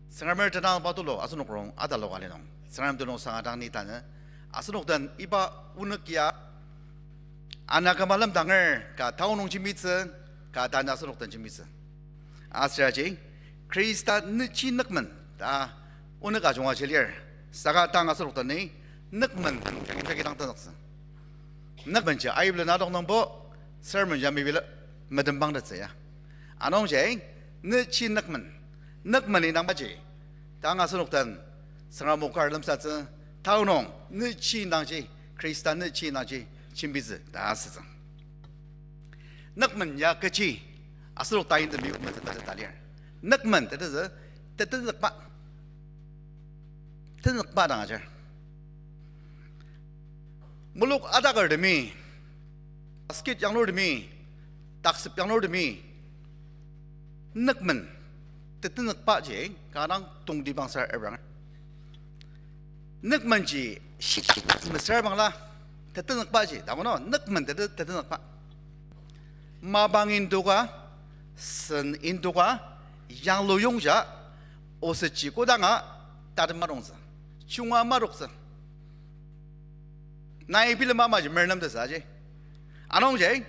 Tsüngremer tenangba tulu asenok rongnung atalok ali nung, Tsüngrem tenüng sanga dang ni tanü, asenok den iba onük ya, ana küma lemdanger ka tao nung jembitsü, ka tanü asenok den jembitsü. Aser aji, Khrista nüchi nükmen ta onük ajunga ji lir, saka tang asenok den ni nükmen jagi jagi dang tenzüktsü. Nükmenji aiblen adok nungbo, sermon ya mibila medembang tetsü ya. Anungji, nüchi nükmen, nükmen indangbaji, tang asenok den Tsüngrem o kar lemsatsü, tao nung nüchi indangji, Khrista nüchi indangji jembitsü ta asütsü. Nükmen ya kechi, asenok tain temi nükmen ta lir. Nükmen tetezü, tetenzükba. Tenzükba dang ajar. Muluk adakertemi, basket yanglurtemi, taksep yanglurtemi, nükmen tetenzükbaji kanga tongtibang sür ebrang. Nükmenji shi-, mesüra bangla, tetenzükbaji, dang no, nükmen tete-, tetenzükba. Mapang indoka, sen indoka, yangluyongja, osetji kodanga, tatem marongtsü, chunga maroktsü. Nai bilema maji mernem tesa aji. Anungji,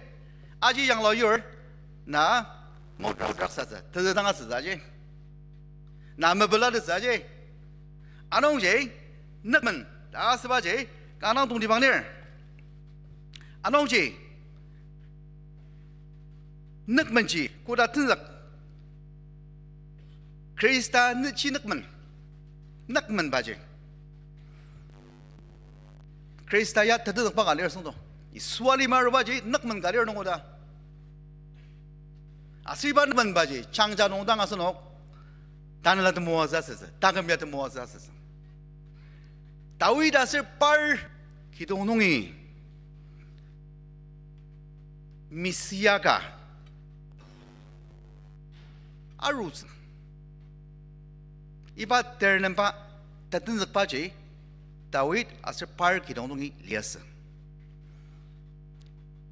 aji yanglu yur, na motrak satsü, tezü dang asütsü aji. Na mepela tesa aji. Anungji, nükmen ta asübaji, kanga tongtibang lir. Anungji, nükmenji koda tenzük. Khrista nüchi nükmen. Nükmenbaji, Khrista ya tetenzükba ka lir süngdo. Yisu alima arubaji nükmen ka lir nungoda. Aser iba nükmenbaji, jangja nung dang asenok, tanela temoatsü asütsü, taküm ya temoatsü asütsü. Dawid aser par kidong nungi Mesia ka arutsü. Iba ternemba tetenzükbaji Dawid aser par kidong nungi liasü.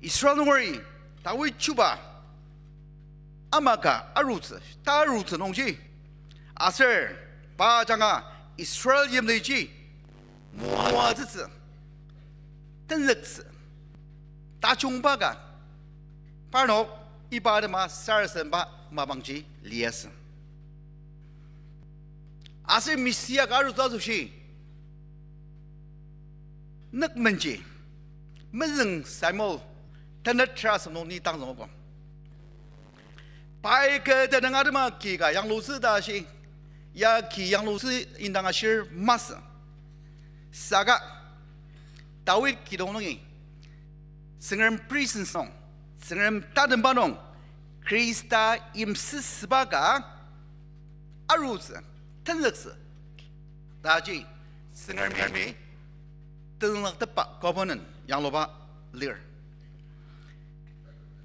Israel nungeri Dawid chuba ama ka arutsü, ta arutsü nungji, aser pa ajanga Israel yimliji moatsütsü, tenzüktsü, tajungba ka, parnok iba atema sarasademba mapangji liasü. Aser Mesia ka arutsü asoshi, nükmenji, mezüng Samuel tenet terasem nung ni tangzüngogo. Pai kü tenüng atema ki ka yanglutsü ta ashi, ya ki yanglutsü indang ashir masü. Saka Dawid kidong nungi, Tsüngrem presence nung, Tsüngrem tatemba nung, Khrista yimsüsüba ka arutsü, tenzüktsü taji Tsüngremi tenzüktepba covenant yangluba lir.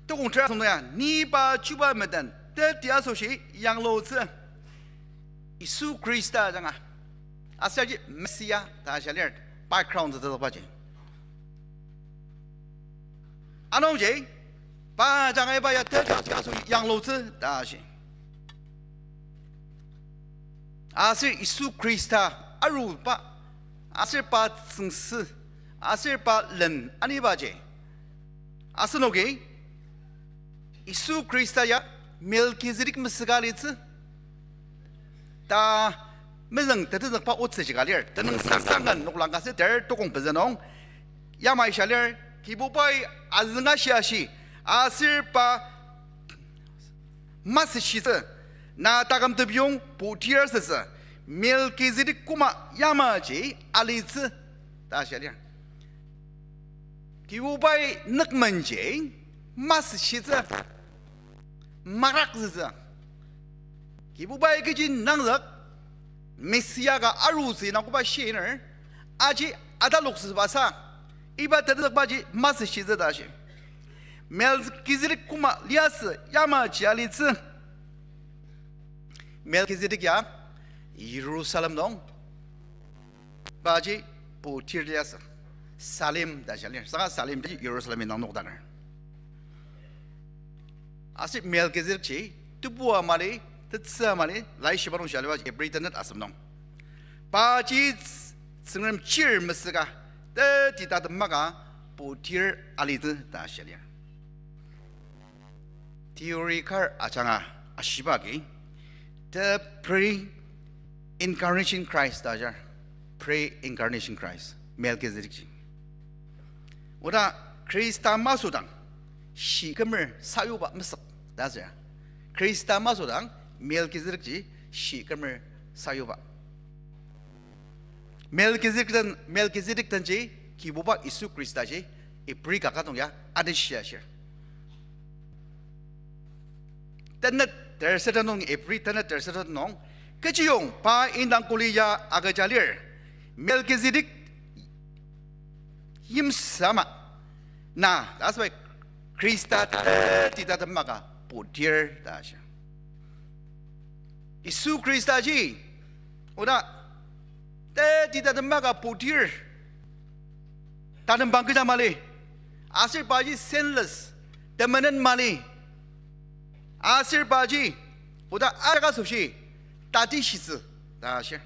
Tokong tera sünung ya, ni pa chuba meden teti asoshi yanglutsü Yisu Khrista ajanga. Aser aji Mesia ta shia lir, background tetezükbaji. Anungji, pa ajanga iba ya teti asoshi yanglutsü ta shi. Aser Yisu Khrista aruba, aser pa tsüngsü, aser pa len anibaji, asenoki Yisu Khrista ya Melkizedek mesüka alitsü ta mezüng tetezükba otsüji ka lir. Tenüngsang Sangken noklang ka sür ter tokong pezü nung yamai shia lir, Kibubai azünga shiashi, aser pa masüshitsü, na taküm tepyong putir asütsü, Melkizedek koma yamaji alitsü ta shia lir. Kibubai nükmenji masüshitsü, marakzütsü. Kibubai kechi nangzük, Mesia ka arutsü nung koba shiner, aji ataloktsüba sa, iba tetezükbaji masü shitsü ta shi. Melchizedek koma liasü yamaji alitsü. Melchizedek ya Jerusalem nung paji putir liasü. Salem ta shia lir. Saka Salem ji Jerusalem indang nokdaker. Aser Melchizedek ji tebua mali, tetsüa mali, Laishiba nung shia aliba Ibri tenet asem nung. Paji Tsüngrem chir mesüka, teti tatem maka putir alitsü ta shia lir. Theory kar ajanga ashiba agi, the pre-incarnation Christ ta ajar, pre-incarnation Christ, Melchizedek ji. Oda Khrista masüdang, shi kümer sayuba mesük ta asür. Khrista masüdang, Melchizedek ji, shi kümer sayuba. Melchizedek den, Melchizedek denji, Kibuba Yisu Khrista ji, Ibri kaka nung ya, adishia shir. Tenet terseten nung, Ibri tenet terseten nung, kechiyong pa indang kuli ya agüja lir, Melchizedek yimsü ama, na, ta asübai Khrista teti tatem maka putir ta shir. Yisu Khrista ji, oda, teti tatem maka putir, tatembang kecha mali, aser paji sinless, temenen mali, aser paji, oda ajak asoshi, tatishitsü ta shir.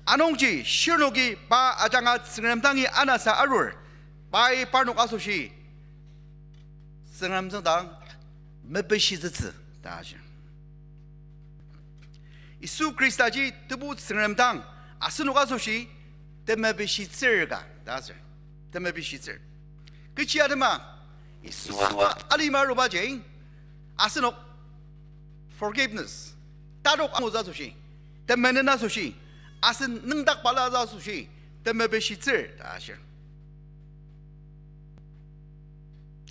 Anungji shirnoki pa ajanga Tsüngrem dangi anasa arur, pai parnok asoshi Tsüngrem tsüngdang mepishitsütsü ta shir. Yisu Khrista ji Tebu Tsüngrem dang asenok asoshi temepishitsür ka ta asür. Temepishitsür. Kechi atema, Yisua alima arubaji, asenok forgiveness, tadok angutsü asoshi, temenen asoshi, asen nüngdakbala asoshi, temepishitsür ta ashir.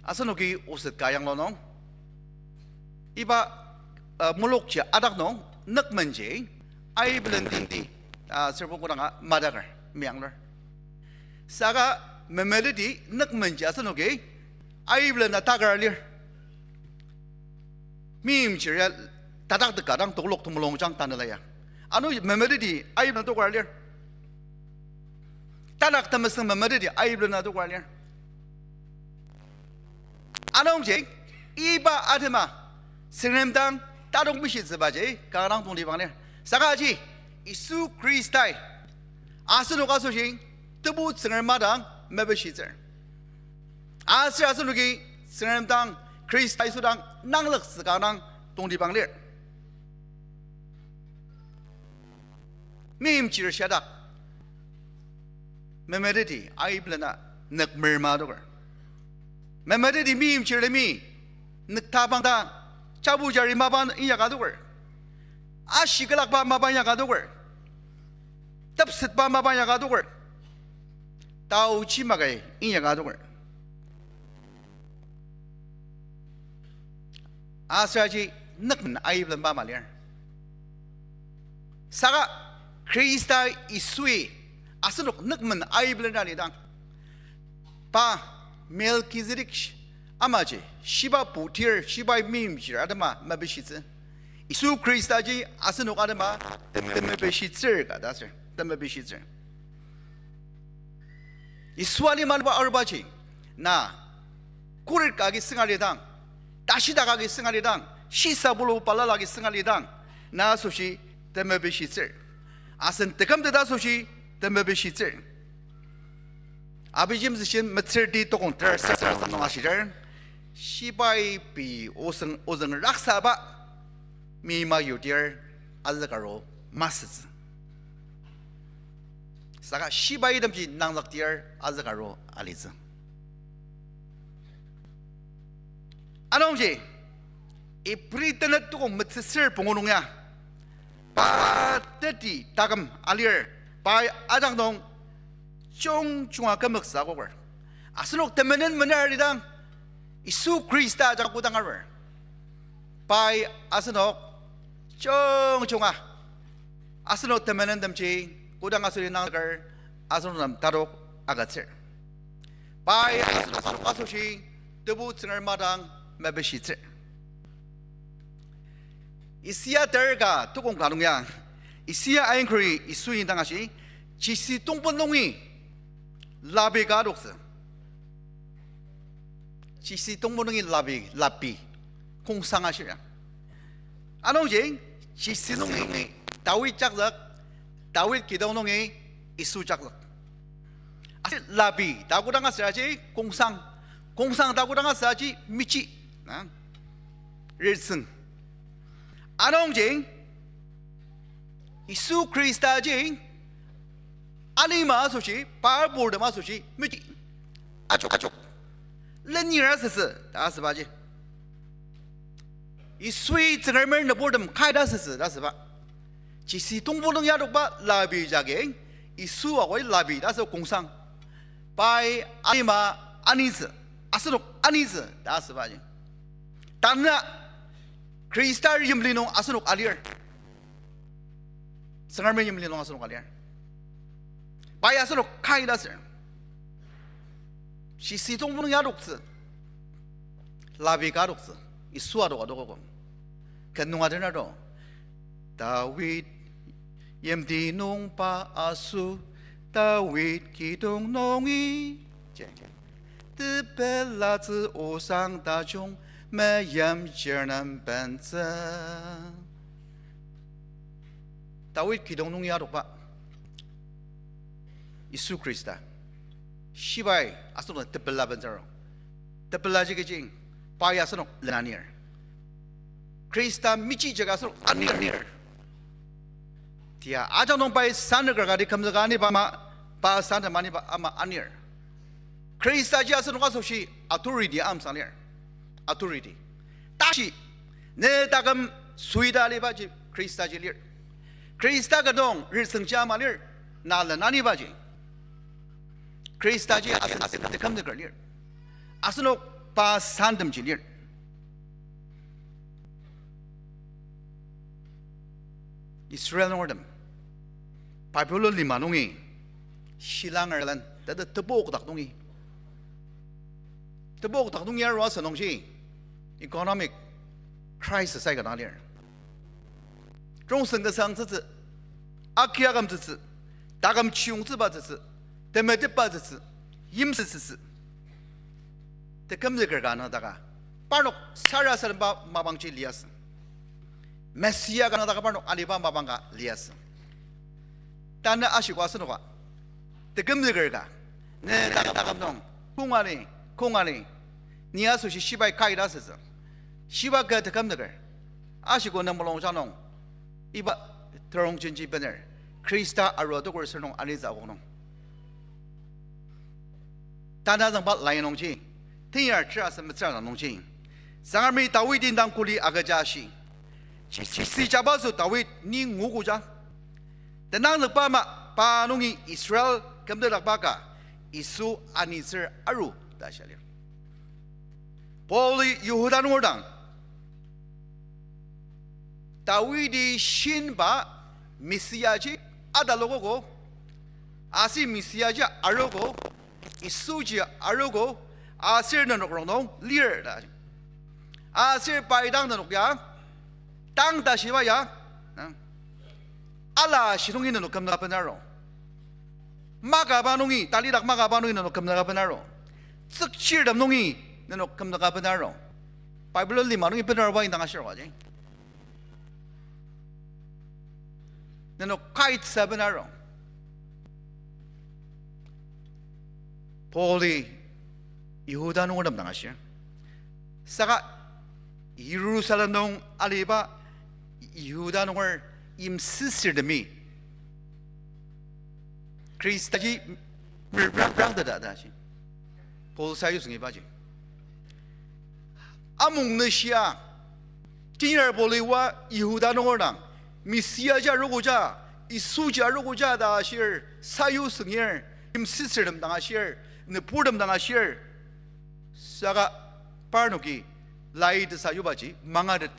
Asenoki oset ka yanglu nung, iba, uh, mulokji adak nung, nükmenji, aiblen di, uh, serbo kodanga madaker, meyanglur. Saka memeteti nükmenji asenoki, aiblen na takar lir. Meimchir ya tatak teka dang tokolok temulungjang tanela ya. Ano memeteti aiblen tokar lir. Tatak temesüng memeteti aiblen na tokar lir. Anungji, iba atema, Tsüngrem dang tadok mishitsübaji, kanga dang tongtibang lir. Saka aji, Yisu Khristai, asenok asoshi, Tebu Tsüngrem madang mepishitsür. Aser asenoki Tsüngrem dang, Khrista Yisu dang nangloktsü kanga dang tongtibang lir. Meimchir shadak. Memeteti aiblena nükmerma adoker. Memeteti meimchirtemi nüktabang ta, chabu jari mapa inyaka adoker. Ashi külakba mapa inyaka adoker. Tepsetba mapa inyaka adoker. Taochi makai inyaka adoker. Aser aji nükmen aiblenba malir. Saka Khrista Yisui asenok nükmen aiblen alidang, pa Melchizedek amaji, shiba putir, shibai meimchir atema mepishitsü. Yisu Khristaji asenok atema temepishitsür ka ta asür, temepishitsür. Yisu alima arubaji, na, khuret ka agi sünga alidang, tashidak agi sünga alidang, shisa bulu balala agi sünga alidang, na asoshi temepishitsür. Asen tekümtet asoshi temepishitsür. Abi James shin metsürti tokong ter sasa nung ashir. Shibai pei ozüng, ozüng raksaba, mima yudir azükaru masütsü. Saka shibai itemji nangzükdir azükaru alitsü. Anungji, Ibri tenet tokong metsüsür pungu nung ya, pa teti taküm alir, pai ajak nung chungjunga kümzüktsü akoker. Asenok temenen mener alidang, Yisu Khrista ajak kodang arur. Pai asenok jungjunga asenok temenentemji kodang asoshi nangzüker asenok nem tatok agütsür. Pai asenok asoshi Tebu Tsüngrem madang mepishitsür. Isaia ter ka tukong ka nung ya, Isaia ainkeri Yisu indang ashi, Jisi tongpon nungi lapi ka adoktsü. Jisi tongpon nungi lapi, lapi, kongsang ashir ya. Anungji, Jisi nungi Dawid jakzük, Dawid kidong nungi Yisu jakzük. Aser lapi ta kodang asür aji kongsang, kongsang ta kodang asür aji mechi, na, ritsüng. Anungji, Yisu Khrista ji alima asoshi, pa purtem asoshi, mechi, achok, achok, lenir asütsü ta asübaji. Yisui Tsüngremer nüburtem kai ta asütsü ta asüba. Jisi tongpon nung yadokba lapi jagi, Yisu akoi lapi ta asü kongsang. Pai alima anitsü, asenok anitsü ta asübaji. Tanü Khrista yimli nung asenok alir. Tsüngremi yimli nung asenok alir. Pai asenok kai ta asür. Jisi tongpon nung yadoktsü, lapi ka adoktsü, Yisu adok adokogo. Ken nung atener to. Dawid yimti nung pa asoshi, Dawid kidong nungi, tepelatsü osang tajung, meimchir nem bentsü. Dawid kidong nungi adokba Yisu Khrista shibai asenok tepela bentsü aru. Tepelaji kechi, pai asenok lenanir. Khrista mechi jagi asenok anir. Tia ajak nung pai sanüker kati kümzüka aniba ama, pa sanüker aniba ama anir. Khrista ji asenok asoshi authority amsa lir. Authority. Tashi, ne taküm suida alibaji Khrista ji lir. Khrista kidong ritsüngji ama lir, na lenanibaji. Khrista ji asen, asen tekümzüker lir. Asenok pa santemji lir. Israel nungertem Babylon lima nungi shilanger lan, tata tebok dak nungi. Tebok dak nungi arua asü nungji economic crisis aika dang lir. Rongsen kesang tsütsü, aki aküm tsütsü, taküm chiyungtsüba tsütsü, temetetba tsütsü, yimsüsüsü. Tekümzüker ka nüngdaka, parnok sarasademba mapangji liasü. Messia ka nüngdaka parnok aliba mapang ka liasü. Tanü ashiko asenoka tekümzüker ka, ne taküm taküm nung, kongani, kongani, ni asoshi shibai kaita asütsü. Shiba kü tekümzüker. Ashiko ne mulungjang nung, iba terong jenji bener, Khrista arua adoker sür nung anitsü akok nung. Tanü azüngba lai nungji, tenyar ter asem metsür ana nungji, Tsüngremi Dawidi indang kuli agüja ashi, Jisi jabaso Dawid ni nguogoja, tenangzükba ama pa nungi Israel kümdakba ka Yisu anitsür aru ta shia lir. Pauli Yihuda nunger dang Dawidi shinba Messiaji atalokogo, aser Messiaji arogo, Yisuji arogo, aser nenok rongnung lir ta. Aser pai dang nenok ya, tang tashiba ya, ala shi nungi nenok kümdaka benaro. Makaba nungi, talidak makaba nungi nenok kümdaka benaro. Tsükchirtem nungi nenok kümdaka benaro. Bible lima nungi benaroba indang ashir waji. Nenok kaitsa benaro. Pauli Yihuda nungertem dang ashir. Saka Yirusalem nung aliba Yihuda nunger yimsüsürtemi Khristaji merang, merangteta ta shi Paul sayutsüngibaji. Amung neshia, tenyar Pauli oa Yihuda nunger dang, Messiaji arogoja, Yisuji arogoja ta ashir sayutsüngir, yimsüsürtem dang ashir, nüburtem dang ashir. Saka parnoki lai tesayubaji mangatet.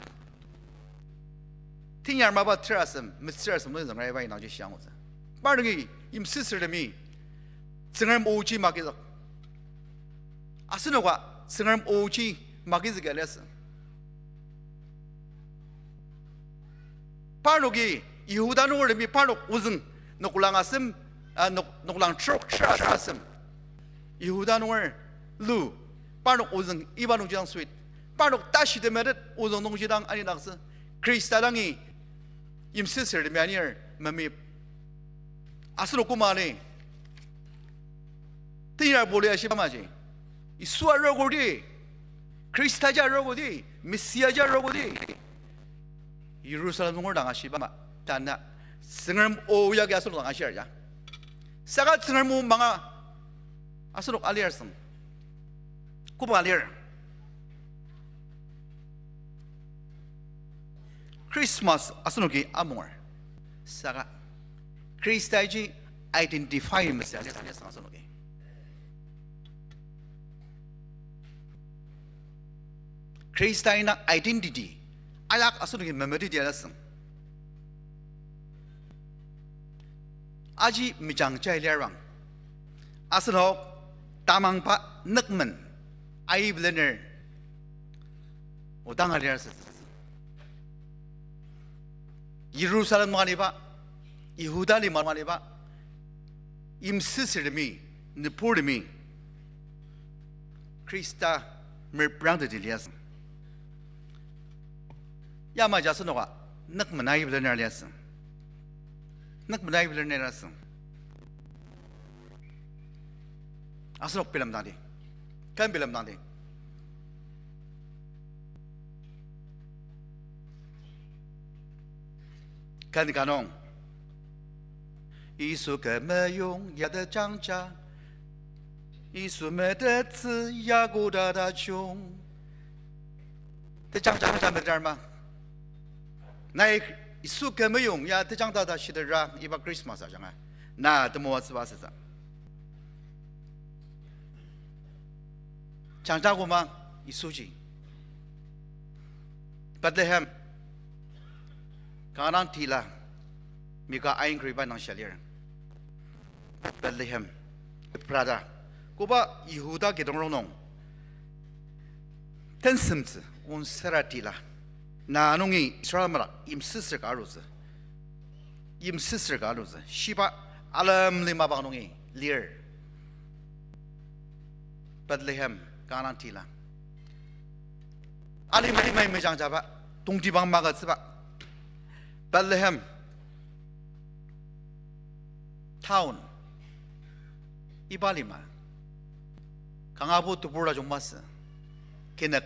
Tenyar mapa ter asem, metsür asem nung züngrai iba indangji shiangutsü. Parnoki yimsüsürtemi Tsüngrem oji magizük. Asenoka Tsüngrem oji magizük ya liasü. Parnoki Yihuda nungertemi parnok ozüng noklang asem, ah, nok-, noklang trok ter asem. Yihuda nunger lu, parnok ozüng iba nungji dang sweet. Parnok tashi temetet ozüng nungji dang anidaktsü. Khrista dangi yimsüsürtemi anir memip. Asenok koma li. Tenyar Paul-i ashiba maji. Yisu arogodi. Khrista ji arogodi. Mesia ji arogodi. Yirusalem nunger dang ashiba ama, tanü Tsüngrem o yagi asenok dang ashir ya. Saka Tsüngrem o manga asenok alir asüng. Koba alir? Christmas asenoki amunger. Saka Khristaji identify masü asenoki. Khrista indang identity ayak asenoki memetidi asüng. Aji mejangja lir bang, asenok tamangba nükmen aibener odang alir asü. Yirusalem nung aliba, Yihuda lima nung aliba, yimsüsürtemi, nüburtemi, Khrista merprangteti liasü. Yamaji asenoka nükmen aibener liasü. Nükmen aibener liasü. Asenok bilemdangdi. Ken bilemdangdi. Ken ka nung, Yisu kü meyong ya tejangja, Yisu metettsü ya koda tajung. Tejangja mejar ma? Nai Yisu kü meyong ya tejangja ta shitera iba Christmas ajanga na temoatsüba asütsü. Jangja koma Yisuji Bethlehem kanga dang tila, Mika ain kariba nung shia lir. Bethlehem, Ephrata, koba Yihuda kidong rongnung tensemtsü onsara tila, na nungi Israel mara yimsüsür ka arutsü, yimsüsür ka arutsü shiba alem lima bang nungi lir. Bethlehem kanga dang tila. Alima, alima mejangjaba, tongtibang magütsüba. Bethlehem town, iba lima kangabo tebur tajung masü, kinük,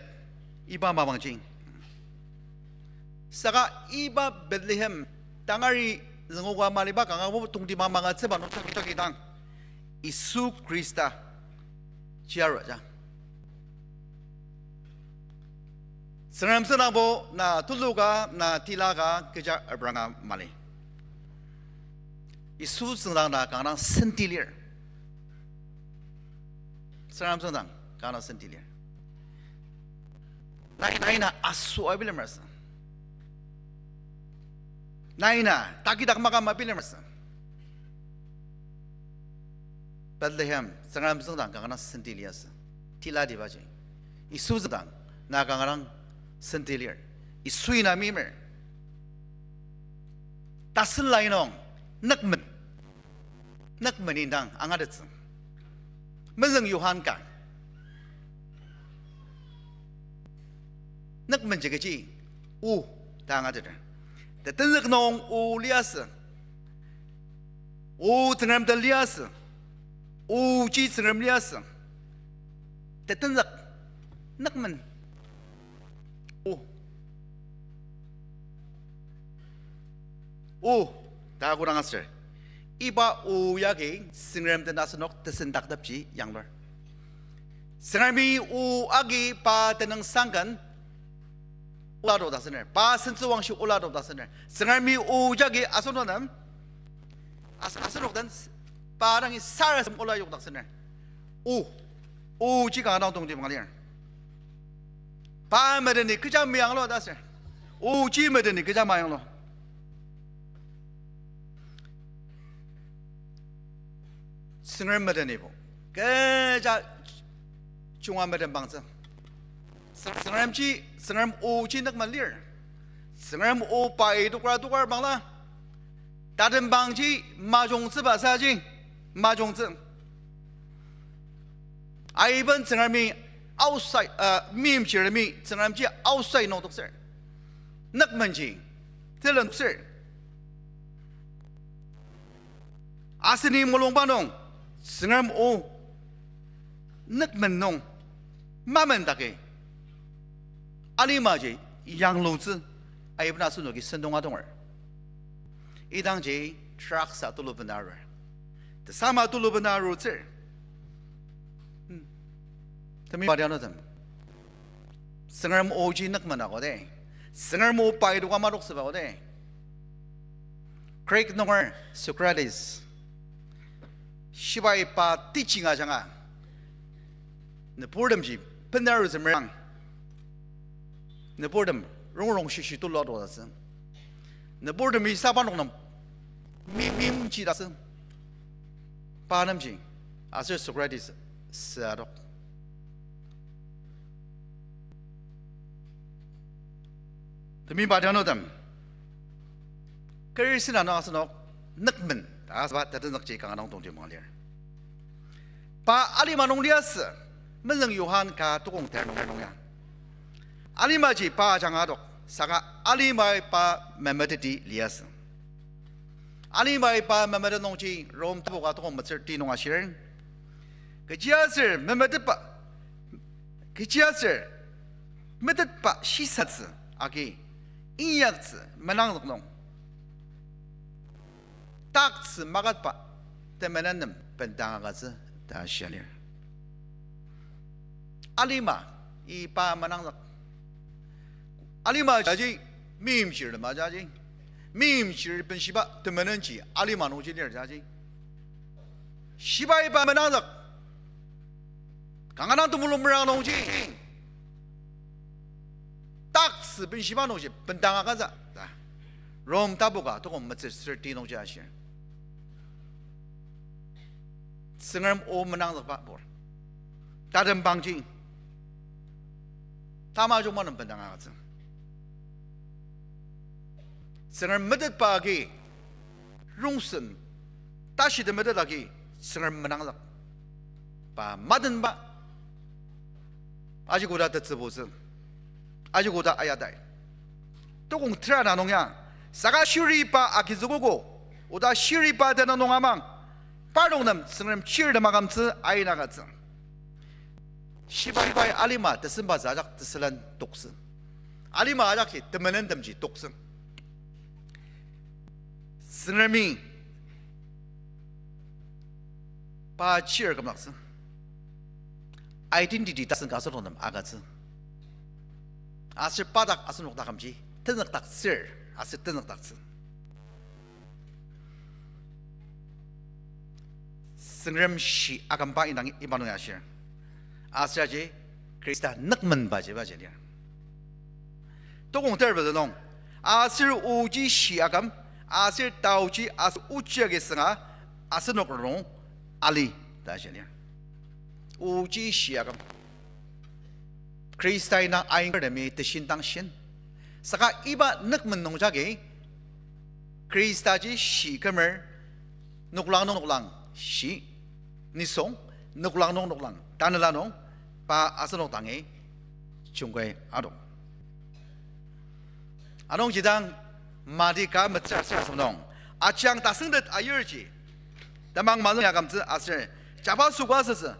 iba mapangji. Saka iba Bethlehem tangari züngoka maliba kangabo tongtibang magütsüba nung jagi, jagi dang Yisu Khrista chiaruja. Tsüngrem tsüngdangbo na tulu ka, na tila ka kecha apranga mali. Yisu tsüngdang na kanga dang senti lir. Tsüngrem tsüngdang kanga dang senti lir. Nai, nai na asoa bilemer asü. Nai na takidak makam bilemer asü. Bethlehem, Tsüngrem tsüngdang kanga dang senti liasü. Tilatibaji Yisu tsüngdang na kanga dang senti lir. Yisui na meimer. Tasen lai nung nükmen, nükmen indang angatettsü. Mezüng Johan ka, nükmenji kechi, o ta angateter. Tetenzük nung o liasü. O Tsüngrem den liasü. Oji Tsüngrem liasü. Tetenzük, nükmen, o. O ta kodang aser, iba o yagi Tsüngrem den asenok tesendaktepji yanglur. Tsüngremi o agi pa tenüngsang ken ola adokdaktsüner, pa sentsüwangshi ola adokdaktsüner. Tsüngremi o jagi asenok nem, as-, asenok den s-, pa dangi sarasadem ola yokdaktsüner. O, oji kanga dang tongtibang lir. Pa medeni kecha meyanglu ta aser, oji medeni kecha meyanglu. Tsüngrem metenibo. Kecha junga metenbangtsü. Tsüngremji, Tsüngrem oji nükmen lir. Tsüngrem o pai tokra tokar bangla. Tatembangji majungtsüba saji, majungtsü. Aiben Tsüngremi outside, uh, meimchirtemi Tsüngremji outside nung toktsür. Nükmenji, telen toktsür. Aseni mulungba nung, Tsüngrem o, nükmen nung, mamendaki, alimaji yanglutsü, aiben asenoki sentong adonger. Idangji drugs-a tulu bena arur. Tesama tulu bena arutsür. Hmm. Temi badianutem. Tsüngrem oji nükmen akode. Tsüngrem o pai toka madoktsüba akode. Greek nunger Socrates. Shibai pa teaching ajanga. Nüburtemji benarutsü merang. Nüburtem rongrong shishi tulu adotsü. Nüburtemi saba noknang mi-, mimji tasü. Pa nemji. Aser Socrates sü adok. Temi badianutem. Kerisina nung asenok nükmen ta asüba tetenzükji kanga nung tongtibang lir. Pa alima nung liasü, mezüng Johan ka tokong ter nung ya. Alimaji pa ajanga adok, saka alimai pa memeteti liasü. Alimai pa memetet nungji Rom tapu ka tokong metsür ti nung ashir. Kechiaser memetetba, kechiaser metetba shisatsü agi inyaktsü menangzük nung taktsü maketba temenen nem bendang agütsü ta shia lir. Alima, iba menangzük. Alima jaji, meimchir tema jaji. Meimchir benshiba temenenji alima nungji lir jaji. Shiba iba menangzük. Kanga dang temulung merang nungji taktsü benshiba nungji bendang agütsü ta Rom tapu ka tokong metsür ti nungji ashir. Tsüngrem o menangzükba pur. Tatembangji tamajung manung bendang agütsü. Tsüngrem metetba agi rongsen, tashi temetet agi Tsüngrem menangzük. Pa matenba, aji koda tetsübutsü, aji koda ayatai. Tokong tera na nung ya, saka shiriba agizükogo, oda shiriba tenüng nung amang, parnok nem Tsüngrem chir tem akümtsü aina agütsü. Shibai alima tesembatsü ajak tesülen toktsü. Alima ajakji temenentemji toktsü. Tsüngremi pa chir kümdaktsü. Identity tasen ka asenok nem agütsü. Aser pa dak asenok takümji tenzükdaktsür, aser tenzükdaktsü. Tsüngrem shi akümba indang iba nung ya ashir. Aser aji Khrista nükmenbaji baji lir. Tokong terpezü nung, aser oji shi aküm, aser taoji aser ochi agi sünga, asenok rongnung ali ta shi lir. Oji shi aküm. Khrista indang aingertemi teshintang shin. Saka iba nükmen nung jagi Khristaji shi kümer noklang nung noklang shi nisung, noklang nung noklang tanela nung pa asenok dangi jungkai adok. Anungji dang Mati ka metsür aser asem nung ajang tasüngtet ayirji temang mazüng ya akümtsü aser jaba süka asütsü,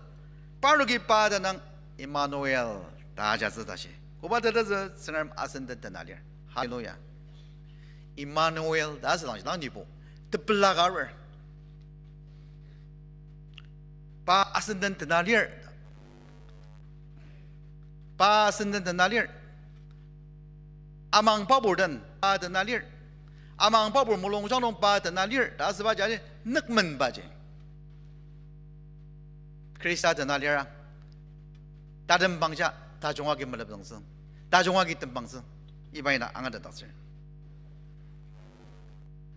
parnoki pa tenüng Emmanuel ta ajatsü ta shi. Koba tetezü Tsüngrem asen den tena lir. Hallelujah. Emmanuel ta asüdangji dang nibo tepela ka arur. Pa asen den tena lir. Pa asen den tena lir. Amang pabur den pa tena lir. Amang pabur mulungjang nung pa tena lir ta asübaji nükmenbaji Khrista tena lira. Tatembangja tajung agi melepzüngtsü, tajung agi tembangtsü, iba ina angatetdaktsür.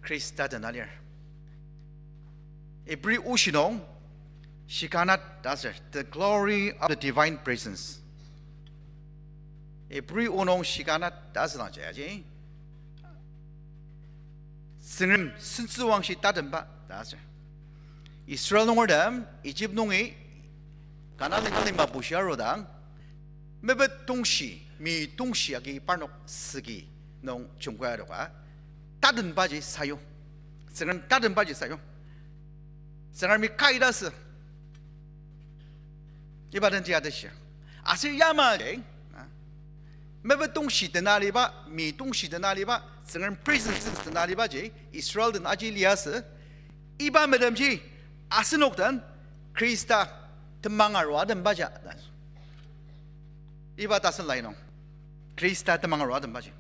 Khrista tena lir. Ibri oshi nung Shekinah ta asür, the glory of the divine presence. Ibri o nung Shekinah ta asüdangji aji, Tsüngrem sentsüwangshi tatemba ta asür. Israel nungertem Egypt nungi Kanan lima bushia arudang, mepet tongshi, mi tongshi agi parnok süki nung jungkai adoka, tatembaji sayu. Tsüngrem tatembaji sayu. Tsüngremi kai ta asü. Iba den ji ateshir. Aser yamaji, a, mepet tongshi tena aliba, mi tongshi tena aliba, Tsüngrem presence tena alibaji Israel den aji liasü. Iba metemji asenok den Khrista temang arua tembaji ta. Iba tasen lai nung, Khrista temang arua tembaji.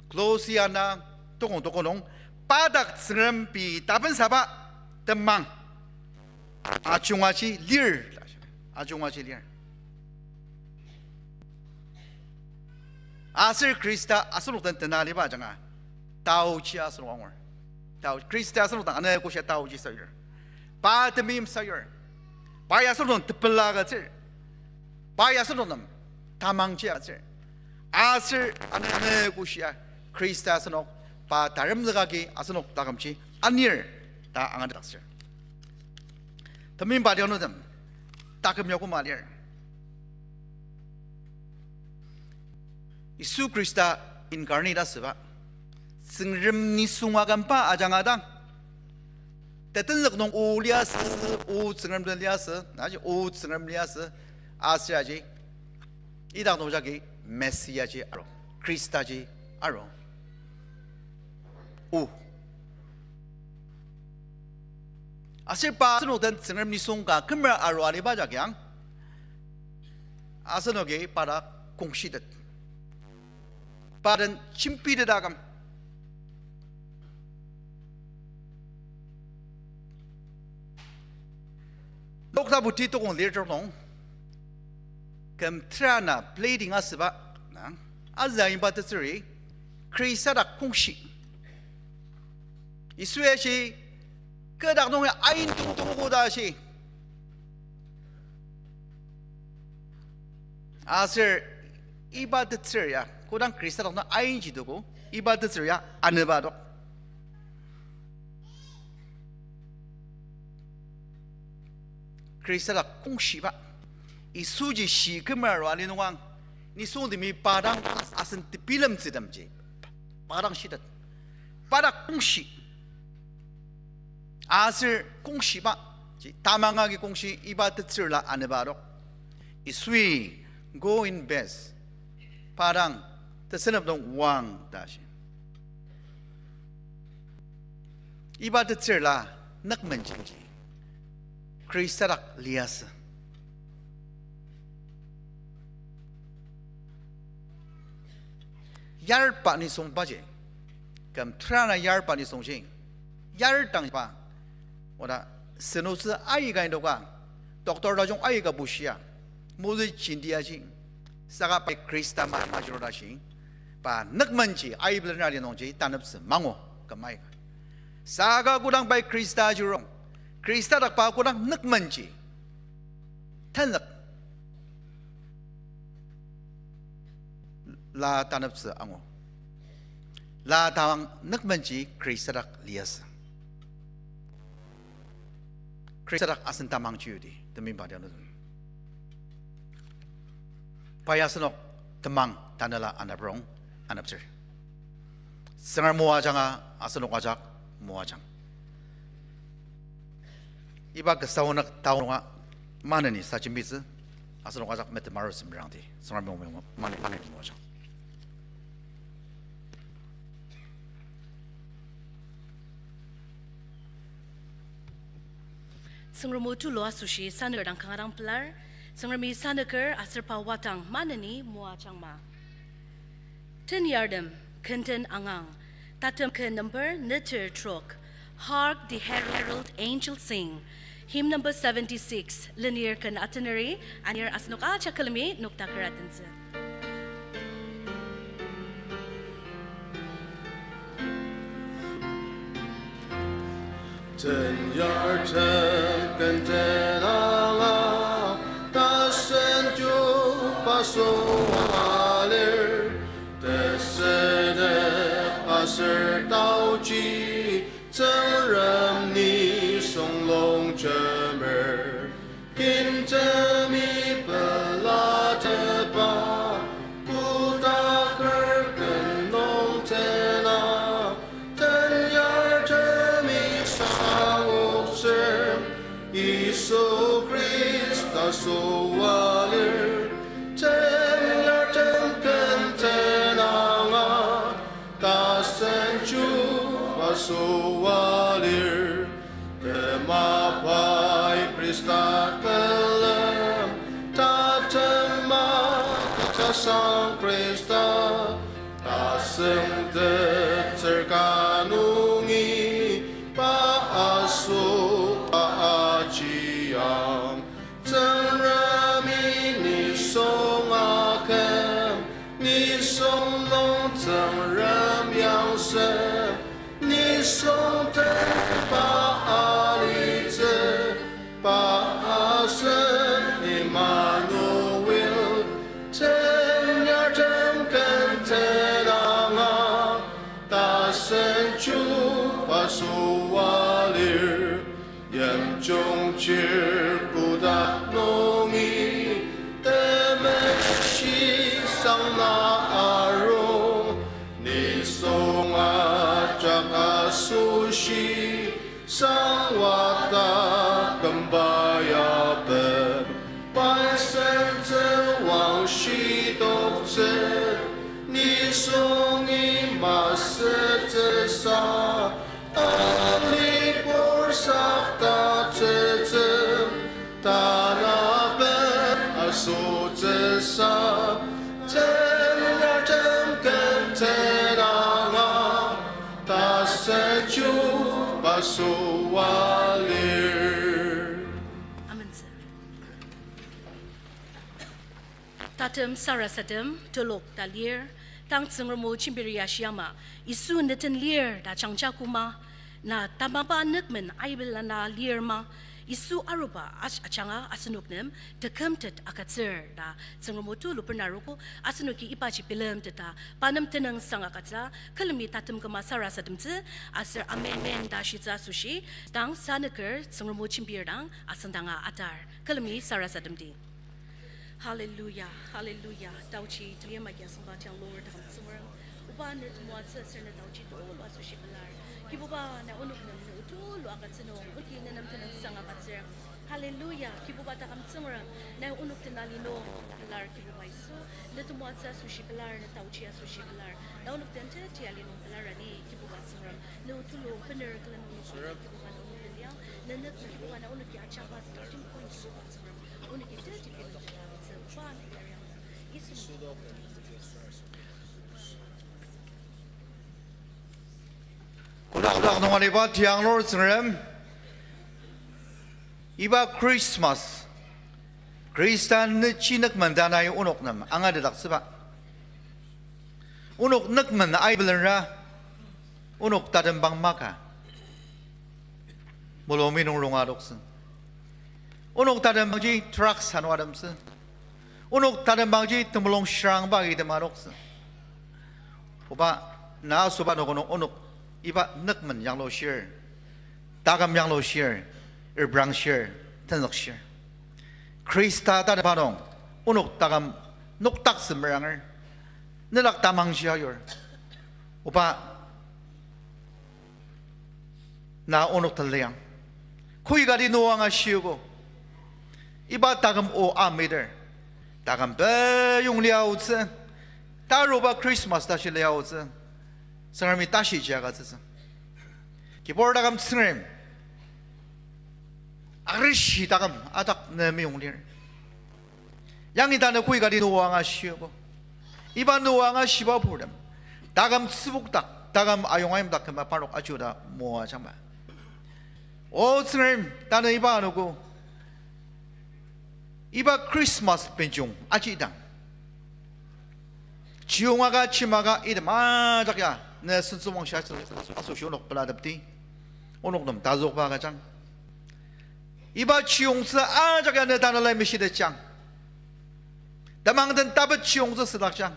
Kolosi ana tokong tokong nung, pa dak Tsüngrem pei tapensaba temang ajungaji lir, ajungaji lir. Aser Khrista asenok den tena aliba ajanga, taoji asenok angur. Tao, Khrista asenok dang anogo shia taoji sayur. Pa temeim sayur. Pai asenok dang tepela agütsür. Pai asenok nem tamangji agütsür. Aser anogo shia Khrista asenok pa taremzüka agi asenok takümji anir ta angatetdaktsür. Temeimba tianutem, taküm yakoma lir. Yisu Khrista incarnate asüba, Tsüngrem nisung akümba ajanga dang, tetenzük nung o liasü, o Tsüngrem den liasü, naji o Tsüngrem liasü, aser aji, idak nung jagi Messiahji aru, Khristaji aru. O. Aser pa asenok den Tsüngrem nisung ka kümer arua aliba jakyang, asenoki pa dak kongshitet, pa den jembitet aküm. Lok tapu ti tokong lir trok nung, küm tera na plating asüba, na, azü iba tetsüri, Khrista dak kongshi. Yisu ashi, kü dak nungi ain tongtong koda ashi. Aser iba tetsür ya, kodang Khrista dak nung ain jidoko, iba tetsür ya anüba dok. Khrista dak kongshiba, Yisuji shi kümer arua ali nungang, nisungtemi pa dang as-, asen tebilemtsütemji, pa dang shitet, pa dak kongshi. Aser kongshiba, ji tamang agi kongshi iba tetsürla anüba dok. Yisui, go in peace. Pa dang, tesünep nung oang ta shi. Iba tetsürla nükmenji Khrista dak liasü. Yarba nisungbaji, küm tera na yarba nisungji, yar dang ba, oda senotsü aika indoka, doctor tajung aika bushia, Moses jinti aji, saka pai Khrista ma major ta shi, pa nükmenji aiblen ali nungji taneptsü mangu küm aika. Saka kodang pai Khrista ajurong, Khrista dak pa kodang nükmenji tenzük la taneptsü angu. La tamang nükmenji Khrista dak liasü. Khrista dak asen tamang chiyudi, temeimba tianutem. Pai asenok temang tanela anaprong aneptsür. Tsüngrem moajanga asenok ajak moajang. Iba kasa onük taonunga maneni sa jembitsü, asenok ajak metem aru semerangdi, Tsüngrem o mani, maneni moajang. Tsüngrem o tulu asoshi sanüker dang kanga dang pelar, Tsüngremi sanüker aser pa wadang maneni moajangma. Tenyartem, kenten angang, tatem ken number neter trok, Hark the Herald Angels Sing, hymn number seventy-six, lenir ken ateneri, anir asenok ajak külemi noktaker atentsü. Tenyartem ken tenanga, tasen chuba süa lir, tesenep aser taochi, Tsüngrem nisung longjemer. Kintemi pelatepa, kotaker ken nung tena, tenyartemi sangoktsür, Yisu Khrista süa lir, tenyartem ken tenanga, tasen chuba süa lir. Tema pai Khrista pelem, tatema tasang Khrista, tasüngtettsür ka nungi, pa asüba ajiang. Tsüngremi nisung akem, nisung nung Tsüngrem yangsen, nisung temba alitsü, pa asem Emmanuel, tenyartem ken tenanga, tasen chuba süa lir. Yimjung chir kotak nungi, temeshi sang na arung, nisung ajak asoshi, sangwa taküm pai apem, pai sentsü wangshi toktsü, nisungi masütsüsa, alipur saktaktsütsü, tanaben asotsüsa, tenyartem ken tenanga, tasen chuba süa lir. Amentsü. Tatem sarasadem telok ta lir, tang Tsüngrem o jembir ya shiama, Yisu neten lir ta jangja koma, na tamaba nükmen aibelena lir ma, Yisu aruba aj-, ajanga asenok nem tekümtet agütsür ta Tsüngrem o tulu bena arogo, asenoki ibaji bilemteta pa nem tenüngsang agütsü, külemi tatem küma sarasademtsü, aser amen ta shitsü asoshi, tang sanüker Tsüngrem o jembir dang asüngdanga atar, külemi sarasademdi. Hallelujah, hallelujah. Taochi, tulia magia samba tiang Lord, taküm Tsüngrem. Oba ne temoatsü aser ne taochi tulu asoshi pelar. Kibuba na onok nem ne tulu agütsü nung, onoki ne nem tenüngsang agütsür. Hallelujah, Kibuba taküm Tsüngrem, na onok den ali nung pelar Kibuba Yisu, ne temoatsü asoshi pelar, ne taochi asoshi pelar. Na onok den teti ali nung pelar ani Kibuba Tsüngrem, ne tulu bener külen onok Kibuba na onok den liang, ne ne Kibuba na onoki ajaba starting point Kibuba Tsüngrem. Kodak kodak nung aliba tiang Lord Tsüngrem. Iba Christmas, Khristan nüchi nükmen ta nai onok nem angatetdaktsüba. Onok nükmen aibelenra, onok tatembang maka mulungmi nung ronga adoktsü. Onok tatembangji drugs anuatemtsü. Onok tatembangji temulung shirangba item adoktsü. Oba, na asoba noko nung onok iba nükmen yanglushir, taküm yanglushir, erbrangshir, tenzükshir. Khrista tatembang nung onok taküm noktaktsü meranger, nedak tamangji ayur. Oba, na onok teliang. Koi kati nü o angashiogo. Iba taküm o amiter, taküm peyong liaotsü, taruba Christmas tashi liaotsü, Tsüngremi tashi jiakatsütsü. Kibur taküm Tsüngrem, arishi taküm adak ne meyong lir. Yangi tanü koi kati nü o angashiogo. Iba nü o angashiba purtem, taküm tsübok dak, taküm ayongaim dak küma parnok ajuda moajangma. O Tsüngrem, tanü iba anogo, iba Christmas benjong ajidang, chiyongaka chimaka item ajak ya ne sentsüwangshi asoshi onok pelatepdi. Onok nem tazükba agüjang. Iba chiyongtsü ajak ya ne tanela meshitetjang. Temang den tapet chiyongtsü südakjang.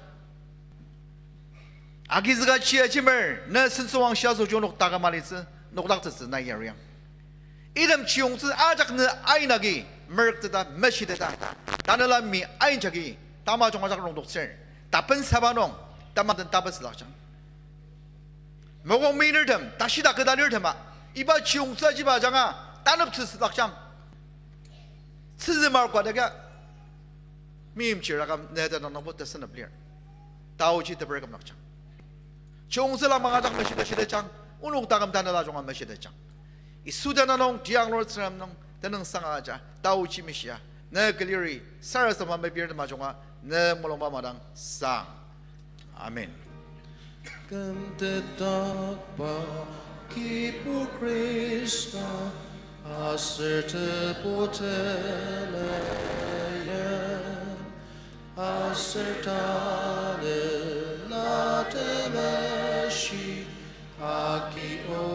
Agizüka chia jimer, ne sensoang shiasoji onok taküm alitsü, nokdaktsütsü nai yariang. Item chiyongtsü ajak ne ain agi, merükteta, meshiteta, tanela mi ain jagi, tamajung ajak rongdoktsür, tapensaba nung, temang den tapet südakjang. Mokokmi lirtem, tashida keta lirtema, iba chiyongtsü ajiba ajanga, taneptsü südakjang. Tsüzü marko adaka, meimchir aküm ne tenüng nungbo tesünep lir. Taoji teper kümdakjang. Chiyongtsüla mangajak meshitetjang, onok taküm tanela junga meshitetjang. Yisu tenüng nung, tiang lur Tsüngrem nung, tenüngsang aja, taoji meshia, ne küliri, sarasadema mepirtem ajunga, ne mulungba madang sang. Amen. Kümtetdakba Kibur Khrista, aser Tebu Temeim, aser Tanela Temeshi, aki o